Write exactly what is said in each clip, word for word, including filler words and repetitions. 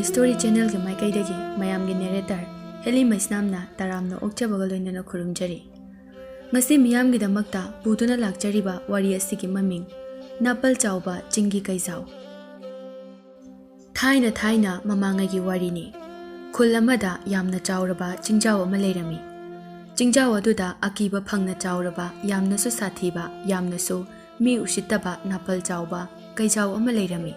Story ꯆꯦꯅꯦꯜꯒꯤ ꯃꯥꯏꯀꯩꯗꯒꯤ ꯃꯌꯥꯝꯒꯤ ꯅꯦꯔꯦꯇꯔ heli ꯃꯩꯁꯅꯥꯝꯅ ꯇꯔꯥꯝꯅ ꯑꯣꯛꯆꯕꯒ ꯂꯣꯏꯅꯅ ꯈꯨꯔꯨꯝꯖꯔꯤ꯫ ꯉꯁꯤ ꯃꯤꯌꯥꯝꯒꯤꯗꯃꯛꯇ ꯄꯨꯗꯨꯅ ꯂꯥꯛꯆꯔꯤꯕ ꯋꯥꯔꯤ ꯑꯁꯤꯒꯤ ꯃꯃꯤꯡ ꯅꯥꯄꯜ ꯆꯥꯎꯕ ꯆꯤꯡꯒꯤ ꯀꯩꯖꯥꯎ꯫ ꯊꯥꯏꯅ ꯊꯥꯏꯅ ꯃꯃꯥꯡꯉꯩꯒꯤ ꯋꯥꯔꯤꯅꯤ꯫ ꯈꯨꯜ ꯑꯃꯗ ꯌꯥꯝꯅ ꯆꯥꯎꯔꯕ ꯆꯤꯡꯖꯥꯎ ꯑꯃ ꯂꯩꯔꯝꯃꯤ꯫ ꯆꯤꯡꯖꯥꯎ ꯑꯗꯨꯗ ꯑꯀꯤꯕ ꯐꯪꯅ ꯆꯥꯎꯔꯕ, ꯌꯥꯝꯅꯁꯨ ꯁꯥꯊꯤꯕ, ꯌꯥꯝꯅꯁꯨ ꯃꯤ ꯎꯁꯤꯠꯇꯕ ꯅꯥꯄꯜ ꯆꯥꯎꯕ ꯀꯩꯖꯥꯎ ꯑꯃ ꯂꯩꯔꯝꯃꯤ꯫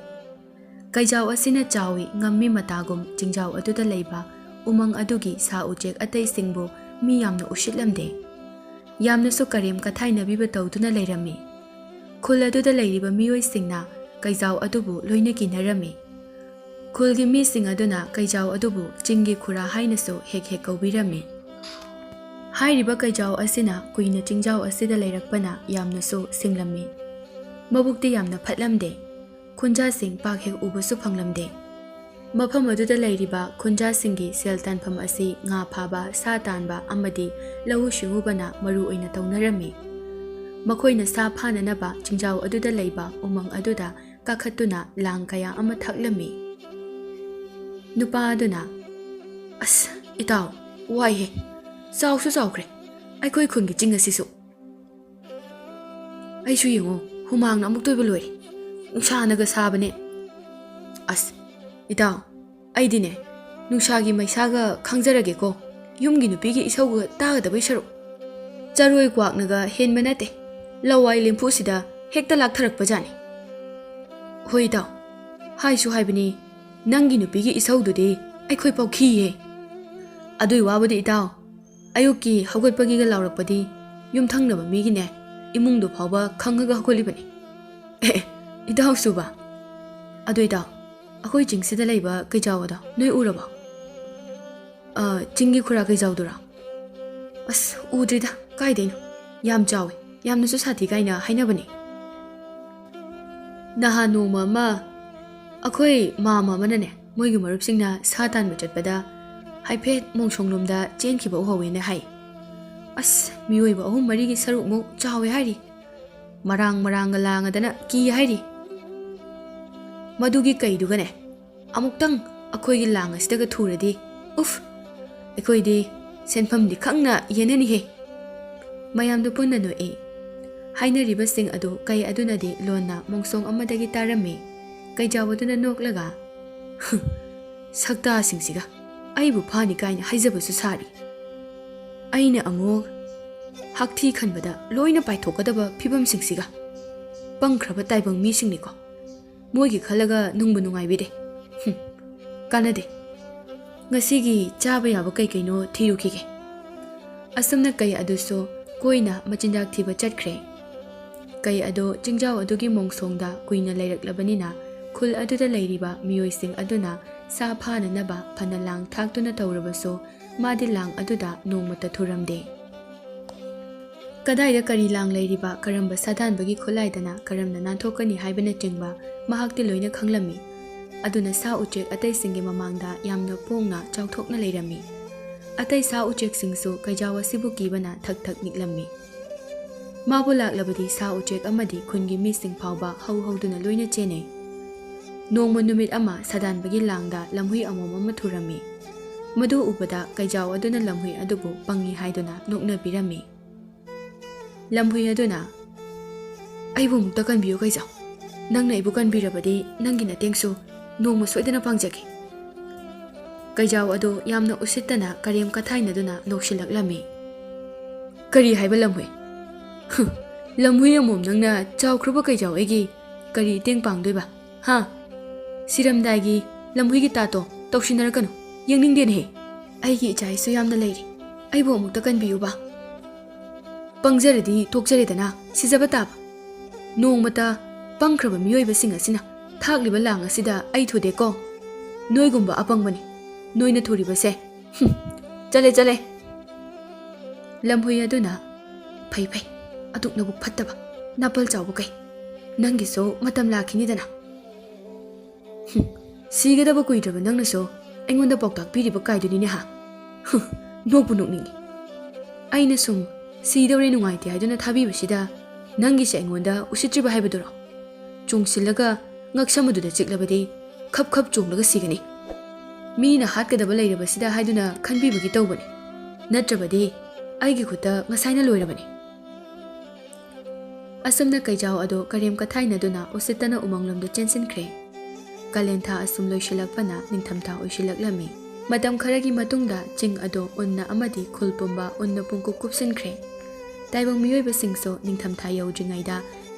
ꯀꯩꯖꯥꯎ ꯑꯁꯤꯅ ꯆꯥꯎꯏ, ꯉꯝꯃꯤ ꯃꯇꯥꯒꯨꯝ ꯆꯤꯡꯖꯥꯎ ꯑꯗꯨꯗ ꯂꯩꯕ ꯎꯃꯪ ꯑꯗꯨꯒꯤ ꯁꯥ ꯎꯆꯦꯛ ꯑꯇꯩꯁꯤꯡꯕꯨ ꯃꯤ ꯌꯥꯝꯅ ꯎꯁꯤꯠꯂꯝꯗꯦ꯫ ꯌꯥꯝꯅꯁꯨ ꯀꯔꯦꯝ ꯀꯊꯥꯏꯅꯕꯤꯕ ꯇꯧꯗꯨꯅ ꯂꯩꯔꯝꯃꯤ꯫ ꯈꯨꯜ ꯑꯗꯨꯗ ꯂꯩꯔꯤꯕ ꯃꯤꯑꯣꯏꯁꯤꯡꯅ ꯀꯩꯖꯥꯎ ꯑꯗꯨꯕꯨ ꯂꯣꯏꯅ ꯀꯤꯅꯔꯝꯃꯤ꯫ ꯈꯨꯜꯒꯤ ꯃꯤꯁꯤꯡ ꯑꯗꯨꯅ ꯀꯩꯖꯥꯎ ꯑꯗꯨꯕꯨ ꯆꯤꯡꯒꯤ ꯈꯨꯔꯥ ꯍꯥꯏꯅꯁꯨ ꯍꯦꯛ ꯍꯦꯛ ꯀꯧꯕꯤꯔꯝꯃꯤ꯫ ꯍꯥꯏꯔꯤꯕ ꯀꯩꯖꯥꯎ ꯑꯁꯤꯅ ꯀꯨꯏꯅ ꯆꯤꯡꯖꯥꯎ ꯑꯁꯤꯗ ꯂꯩꯔꯛꯄꯅ ꯌꯥꯝꯅꯁꯨ ꯁꯤꯡꯂꯝꯃꯤ꯫ ꯃꯕꯨꯛꯇꯤ ꯌꯥꯝꯅ ꯐꯠꯂꯝꯗꯦ꯫ ꯈꯨꯟꯖꯥꯁꯤꯡ ꯄꯥꯛ ꯍꯦꯛ ꯎꯕꯁꯨ ꯐꯪꯂꯝꯗꯦ꯫ ꯃꯐꯝ ꯑꯗꯨꯗ ꯂꯩꯔꯤꯕ ꯈꯨꯟꯖꯥꯁꯤꯡꯒꯤ ꯁꯦꯜ ꯇꯥꯟꯐꯝ ꯑꯁꯤ ꯉꯥ ꯐꯥꯕ, ꯁꯥ ꯇꯥꯟꯕ ꯑꯃꯗꯤ ꯂꯧꯎ ꯁꯤꯡꯎꯕꯅ ꯃꯔꯨ ꯑꯣꯏꯅ ꯇꯧꯅꯔꯝꯃꯤ꯫ ꯃꯈꯣꯏꯅ ꯁꯥ ꯐꯥꯅꯅꯕ ꯆꯤꯡꯖꯥꯎ ꯑꯗꯨꯗ ꯂꯩꯕ ꯎꯃꯪ ꯑꯗꯨꯗ ꯀꯥꯈꯠꯇꯨꯅ ꯂꯥꯡ ꯀꯌꯥ ꯑꯃ ꯊꯥꯛꯂꯝꯃꯤ꯫ ꯅꯨꯄꯥ ꯑꯗꯨꯅ, "ꯑꯁ, ꯏꯇꯥꯎ, ꯋꯥꯏꯍꯦ꯫ ꯆꯥꯎꯁꯨ ꯆꯥꯎꯈ꯭ꯔꯦ ꯑꯩꯈꯣꯏ ꯈꯨꯟꯒꯤ ꯆꯤꯡ ꯑꯁꯤꯁꯨ꯫ ꯑꯩꯁꯨ ꯌꯦꯡꯉꯣ, ꯍꯨꯃꯥꯡꯅ ꯑꯃꯨꯛꯇꯣꯏꯕ ꯂꯣꯏꯔꯦ꯫ ꯅꯨꯡꯁꯥꯅꯒ ꯁꯥꯕꯅꯦ꯫ ꯑꯁ, ꯏꯇꯥꯎ, ꯑꯩꯗꯤꯅꯦ, ꯅꯨꯡꯁꯥꯒꯤ ꯃꯩꯁꯥꯒ ꯈꯪꯖꯔꯒꯦꯀꯣ, ꯌꯨꯝꯒꯤ ꯅꯨꯄꯤꯒꯤ ꯏꯁꯧꯒ ꯇꯥꯒꯗꯕꯩ ꯁꯔꯨꯛ꯫ ꯆꯔꯣꯏ ꯀ꯭ꯋꯥꯛꯅꯒ ꯍꯦꯟꯕ ꯅꯠꯇꯦ, ꯂꯋꯥꯏ ꯂꯦꯝꯐꯨꯁꯤꯗ ꯍꯦꯛꯇ ꯂꯥꯛꯊꯔꯛꯄꯖꯥꯠꯅꯤ꯫ ꯍꯣꯏ ꯏꯇꯥꯎ, ꯍꯥꯏꯁꯨ ꯍꯥꯏꯕꯅꯤ, ꯅꯪꯒꯤ ꯅꯨꯄꯤꯒꯤ ꯏꯁꯧꯗꯨꯗꯤ ꯑꯩꯈꯣꯏ ꯄꯥꯎꯈꯤꯌꯦ꯫ ꯑꯗꯨꯏ ꯋꯥꯕꯨꯗꯤ ꯏꯇꯥꯎ, ꯑꯌꯨꯛꯀꯤ ꯍꯧꯒꯠꯄꯒꯤꯒ ꯂꯥꯎꯔꯛꯄꯗꯤ ꯌꯨꯝꯊꯪꯅꯕ ꯃꯤꯒꯤꯅꯦ, ꯏꯃꯨꯡꯗꯨ ꯐꯥꯎꯕ ꯈꯪꯉꯒ ꯍꯧꯒꯠꯂꯤꯕꯅꯤ꯫ ꯑꯦ, ꯑꯦ, ꯏꯇꯥꯎꯁꯨꯕ? ꯑꯗꯨ ꯏꯇꯥꯎ, ꯑꯩꯈꯣꯏ ꯆꯤꯡꯁꯤꯗ ꯂꯩꯕ ꯀꯩꯖꯥꯎ ꯑꯗꯣ ꯅꯣꯏ ꯎꯔꯕꯣ? ꯑ, ꯆꯤꯡꯒꯤ ꯈꯨꯔꯥ ꯀꯩꯖꯥꯎꯗꯨꯔꯣ? ꯑꯁ, ꯎꯗ꯭ꯔꯤꯗ, ꯀꯥꯏꯗꯩꯅꯣ? ꯌꯥꯝ ꯆꯥꯎꯋꯦ, ꯌꯥꯝꯅꯁꯨ ꯁꯥꯊꯤ ꯀꯥꯏꯅ ꯍꯥꯏꯅꯕꯅꯦ꯫ ꯅꯍꯥꯟ ꯅꯣꯡꯃ ꯑꯃ ꯑꯩꯈꯣꯏ ꯃꯥꯝꯃ ꯑꯃꯅꯅꯦ, ꯃꯣꯏꯒꯤ ꯃꯔꯨꯞꯁꯤꯡꯅ ꯁꯥ ꯇꯥꯟꯕ ꯆꯠꯄꯗ ꯍꯥꯏꯐꯦꯠ ꯃꯣꯡꯁꯣꯡꯂꯣꯝꯗ ꯆꯦꯟꯈꯤꯕ ꯎꯍꯧꯋꯦꯅ ꯍꯥꯏ꯫ ꯑꯁ, ꯃꯤꯑꯣꯏꯕ ꯑꯍꯨꯝ ꯃꯔꯤꯒꯤ ꯁꯔꯨꯛꯃꯨꯛ ꯆꯥꯎꯋꯦ ꯍꯥꯏꯔꯤ꯫ ꯃꯔꯥꯡ ꯃꯔꯥꯡꯒ ꯂꯥꯡꯉꯗꯅ ꯀꯤ ꯍꯥꯏꯔꯤ꯫ ꯃꯗꯨꯒꯤ ꯀꯩꯗꯨꯒꯅꯦ, ꯑꯃꯨꯛꯇꯪ ꯑꯩꯈꯣꯏꯒꯤ ꯂꯥꯡ ꯑꯁꯤꯗꯒ ꯊꯨꯔꯗꯤ, ꯎꯐ, ꯑꯩꯈꯣꯏꯗꯤ ꯁꯦꯟꯐꯝꯗꯤ ꯈꯪꯅ ꯌꯦꯟꯅꯅꯤꯍꯦ꯫ ꯃꯌꯥꯝꯗꯨ ꯄꯨꯟꯅ ꯅꯣꯛꯏ꯫ ꯍꯥꯏꯅꯔꯤꯕꯁꯤꯡ ꯑꯗꯨ ꯀꯩ ꯑꯗꯨꯅꯗꯤ ꯂꯣꯟꯅ ꯃꯣꯡꯁꯣꯡ ꯑꯃꯗꯒꯤ ꯇꯥꯔꯝꯃꯤ꯫ ꯀꯩꯖꯥꯎ ꯑꯗꯨꯅ ꯅꯣꯛꯂꯒ, "ꯁꯛꯇꯥꯁꯤꯡꯁꯤꯒ ꯑꯩꯕꯨ ꯐꯥꯅꯤ ꯀꯥꯏꯅ ꯍꯥꯏꯖꯕꯁꯨ ꯁꯥꯔꯤ꯫ ꯑꯩꯅ ꯑꯃꯨꯛ ꯍꯥꯛꯊꯤ ꯈꯟꯕꯗ ꯂꯣꯏꯅ ꯄꯥꯏꯊꯣꯛꯀꯗꯕ ꯐꯤꯕꯝꯁꯤꯡꯁꯤꯒ꯫ ꯄꯪꯈ꯭ꯔꯕ ꯇꯥꯏꯕꯪ ꯃꯤꯁꯤꯡꯅꯤꯀꯣ꯫ ꯃꯣꯏꯒꯤ ꯈꯜꯂꯒ ꯅꯨꯡꯕꯨ ꯅꯨꯡꯉꯥꯏꯕꯤꯗꯦ꯫ ꯍꯨꯝ, ꯀꯥꯟꯅꯗꯦ꯫ ꯉꯁꯤꯒꯤ ꯆꯥꯕ ꯌꯥꯕ ꯀꯩ ꯀꯩꯅꯣ ꯊꯤꯔꯨꯈꯤꯒꯦ꯫" ꯑꯁꯨꯝꯅ ꯀꯩ ꯑꯗꯨꯁꯨ ꯀꯣꯏꯅ ꯃꯆꯤꯟꯖꯥꯛ ꯊꯤꯕ ꯆꯠꯈ꯭ꯔꯦ꯫ ꯀꯩ ꯑꯗꯨ ꯆꯤꯡꯖꯥꯎ ꯑꯗꯨꯒꯤ ꯃꯣꯡꯁꯣꯡꯗ ꯀꯨꯏꯅ ꯂꯩꯔꯛꯂꯕꯅꯤꯅ, ꯈꯨꯜ ꯑꯗꯨꯗ ꯂꯩꯔꯤꯕ ꯃꯤꯑꯣꯏꯁꯤꯡ ꯑꯗꯨꯅ ꯁꯥ ꯐꯥꯅꯅꯕ ꯐꯅ ꯂꯥꯡ ꯊꯥꯛꯇꯨꯅ ꯇꯧꯔꯕꯁꯨ, ꯃꯥꯗꯤ ꯂꯥꯡ ꯑꯗꯨꯗ ꯅꯣꯡꯃꯇ ꯊꯨꯔꯝꯗꯦ꯫ ꯀꯗꯥꯏꯗ ꯀꯔꯤ ꯂꯥꯡ ꯂꯩꯔꯤꯕ, ꯀꯔꯝꯕ ꯁꯥꯗꯥꯟꯕꯒꯤ ꯈꯨꯠꯂꯥꯏꯗꯅ ꯀꯔꯝꯅ ꯅꯥꯟꯊꯣꯛꯀꯅꯤ ꯍꯥꯏꯕꯅꯆꯤꯡꯕ ꯃꯍꯥꯛꯇꯤ ꯂꯣꯏꯅ ꯈꯪꯂꯝꯃꯤ꯫ ꯑꯗꯨꯅ ꯁꯥ ꯎꯆꯦꯛ ꯑꯇꯩꯁꯤꯡꯒꯤ ꯃꯃꯥꯡꯗ ꯌꯥꯝꯅ ꯄꯣꯡꯅ ꯆꯥꯎꯊꯣꯛꯅ ꯂꯩꯔꯝꯃꯤ꯫ ꯑꯇꯩ ꯁꯥ ꯎꯆꯦꯛꯁꯤꯡꯁꯨ ꯀꯩꯖꯥꯎ ꯑꯁꯤꯕꯨ ꯀꯤꯕꯅ ꯊꯛ ꯊꯛ ꯅꯤꯛꯂꯝꯃꯤ꯫ ꯃꯥꯕꯨ ꯂꯥꯛꯂꯕꯗꯤ ꯁꯥ ꯎꯆꯦꯛ ꯑꯃꯗꯤ ꯈꯨꯟꯒꯤ ꯃꯤꯁꯤꯡ ꯐꯥꯎꯕ ꯍꯧ ꯍꯧꯗꯨꯅ ꯂꯣꯏꯅ ꯆꯦꯟꯅꯩ꯫ ꯅꯣꯡꯃ ꯅꯨꯃꯤꯠ ꯑꯃ ꯁꯥꯗꯥꯟꯕꯒꯤ ꯂꯥꯡꯗ ꯂꯝꯍꯨꯏ ꯑꯃꯣꯝ ꯑꯃ ꯊꯨꯔꯝꯃꯤ꯫ ꯃꯗꯨ ꯎꯕꯗ ꯀꯩꯖꯥꯎ ꯑꯗꯨꯅ ꯂꯝꯍꯨꯏ ꯑꯗꯨꯕꯨ ꯄꯪꯉꯤ ꯍꯥꯏꯗꯨꯅ ꯅꯣꯛꯅꯕꯤꯔꯝꯃꯤ꯫ ꯂꯝꯍꯨꯏ ꯑꯗꯨꯅ, "ꯑꯩꯕꯨ ꯑꯃꯨꯛꯇ ꯀꯟꯕꯤꯌꯨ ꯀꯩꯖꯥꯎ꯫ ꯅꯪꯅ ꯑꯩꯕꯨ ꯀꯟꯕꯤꯔꯕꯗꯤ ꯅꯪꯒꯤ ꯅꯇꯦꯡꯁꯨ ꯅꯣꯡꯃ ꯁꯣꯏꯗꯅ ꯄꯥꯡꯖꯒꯦ꯫" ꯀꯩꯖꯥꯎ ꯑꯗꯨ ꯌꯥꯝꯅ ꯎꯁꯤꯠꯇꯅ ꯀꯔꯦꯝ ꯀꯊꯥꯏꯅꯗꯨꯅ ꯅꯣꯛꯁꯤꯜꯂꯛꯂꯝꯃꯤ꯫ "ꯀꯔꯤ ꯍꯥꯏꯕ ꯂꯝꯍꯨꯏ? ꯍꯨ, ꯂꯝꯍꯨꯏ ꯑꯃꯣꯝ ꯅꯪꯅ ꯆꯥꯎꯈ꯭ꯔꯕ ꯀꯩꯖꯥꯎ ꯑꯩꯒꯤ ꯀꯔꯤ ꯃꯇꯦꯡ ꯄꯥꯡꯗꯣꯏꯕ? ꯍꯥ? ꯁꯤꯔꯝꯗꯥꯏꯒꯤ ꯂꯝꯍꯨꯏꯒꯤ ꯇꯥꯇꯣ ꯇꯧꯁꯤꯟꯅꯔꯛꯀꯅꯨ꯫ ꯌꯦꯡꯅꯤꯡꯗꯦꯅꯦꯍꯦ꯫ ꯑꯩꯒꯤ ꯏꯆꯥ ꯏꯁꯨ ꯌꯥꯝꯅ ꯂꯩꯔꯤ꯫ ꯑꯩꯕꯨ ꯑꯃꯨꯛꯇ ꯀꯟꯕꯤꯌꯨꯕ꯫" "ꯄꯪꯖꯔꯗꯤ ꯇꯣꯛꯆꯔꯦꯗꯅ, ꯁꯤꯖꯕ ꯇꯥꯕ꯫ ꯅꯣꯡꯃꯇ ꯄꯪꯈ꯭ꯔꯕ ꯃꯤꯑꯣꯏꯕꯁꯤꯡ ꯑꯁꯤꯅ ꯊꯥꯛꯂꯤꯕ ꯂꯥꯡ ꯑꯁꯤꯗ ꯑꯩ ꯊꯨꯗꯦꯀꯣ꯫ ꯅꯣꯏꯒꯨꯝꯕ ꯑꯄꯪꯕꯅꯤ ꯅꯣꯏꯅ ꯊꯨꯔꯤꯕꯁꯦ꯫ ꯍꯨꯝ, ꯆꯠꯂꯦ, ꯆꯠꯂꯦ꯫" ꯂꯝꯍꯨꯏ ꯑꯗꯨꯅ, "ꯐꯩ, ꯐꯩ, ꯑꯗꯨꯛ ꯅꯕꯨꯛ ꯐꯠꯇꯕ, ꯅꯥꯄꯜ ꯆꯥꯎꯕ ꯀꯩ꯫ ꯅꯪꯒꯤꯁꯨ ꯃꯇꯝ ꯂꯥꯛꯈꯤꯅꯤꯗꯅ꯫ ꯍꯨꯝ, ꯁꯤꯒꯗꯕ ꯀꯨꯏꯗ꯭ꯔꯕ ꯅꯪꯅꯁꯨ ꯑꯩꯉꯣꯟꯗ ꯄꯥꯎꯇꯥꯛ ꯄꯤꯔꯤꯕ ꯀꯥꯏꯗꯨꯅꯤꯅꯦ ꯍꯥ? ꯍꯨꯝ, ꯅꯣꯛꯄꯨ ꯅꯣꯛꯅꯤꯡꯉꯤ꯫ ꯑꯩꯅ ꯁꯨꯝ ꯁꯤꯗꯧꯔꯦ ꯅꯨꯡꯉꯥꯏꯇꯦ ꯍꯥꯏꯗꯨꯅ ꯊꯥꯕꯤꯕꯁꯤꯗ ꯅꯪꯒꯤꯁꯦ ꯑꯩꯉꯣꯟꯗ ꯎꯁꯤꯠꯇ꯭ꯔꯤꯕ ꯍꯥꯏꯕꯗꯨꯔꯣ? ꯆꯣꯡꯁꯤꯜꯂꯒ ꯉꯛꯁꯝ ꯑꯗꯨꯗ ꯆꯤꯛꯂꯕꯗꯤ ꯈꯞ ꯈꯞ ꯆꯣꯡꯂꯒ ꯁꯤꯒꯅꯤ꯫" ꯃꯤꯅ ꯍꯥꯠꯀꯗꯕ ꯂꯩꯔꯕꯁꯤꯗ ꯍꯥꯏꯗꯨꯅ ꯈꯟꯕꯤꯕꯒꯤ ꯇꯧꯕꯅꯤ, ꯅꯠꯇ꯭ꯔꯕꯗꯤ ꯑꯩꯒꯤ ꯈꯨꯠꯇ ꯉꯁꯥꯏꯅ ꯂꯣꯏꯔꯕꯅꯤ꯫ ꯑꯁꯨꯝꯅ ꯀꯩꯖꯥꯎ ꯑꯗꯨ ꯀꯔꯦꯝ ꯀꯊꯥꯏꯅꯗꯨꯅ ꯎꯁꯤꯠꯇꯅ ꯎꯃꯪꯂꯣꯝꯗ ꯆꯦꯟꯁꯤꯟꯈ꯭ꯔꯦ꯫ ꯀꯥꯂꯦꯟꯊꯥ ꯑꯁꯨꯝ ꯂꯣꯏꯁꯤꯜꯂꯛꯄꯅ ꯅꯤꯡꯊꯝꯊꯥ ꯑꯣꯏꯁꯤꯜꯂꯛꯂꯝꯃꯤ꯫ ꯃꯇꯝ ꯈꯔꯒꯤ ꯃꯇꯨꯡꯗ ꯆꯤꯡ ꯑꯗꯣ ꯎꯟꯅ ꯑꯃꯗꯤ ꯈꯨꯜ ꯄꯨꯝꯕ ꯎꯟꯅ ꯄꯨꯡꯀꯨꯞ ꯀꯨꯞꯁꯤꯟꯈ꯭ꯔꯦ꯫ ꯇꯥꯏꯕꯪ ꯃꯤꯑꯣꯏꯕꯁꯤꯡꯁꯨ ꯅꯤꯡꯊꯝꯊꯥ ꯌꯧꯗ꯭ꯔꯤꯉꯩꯗ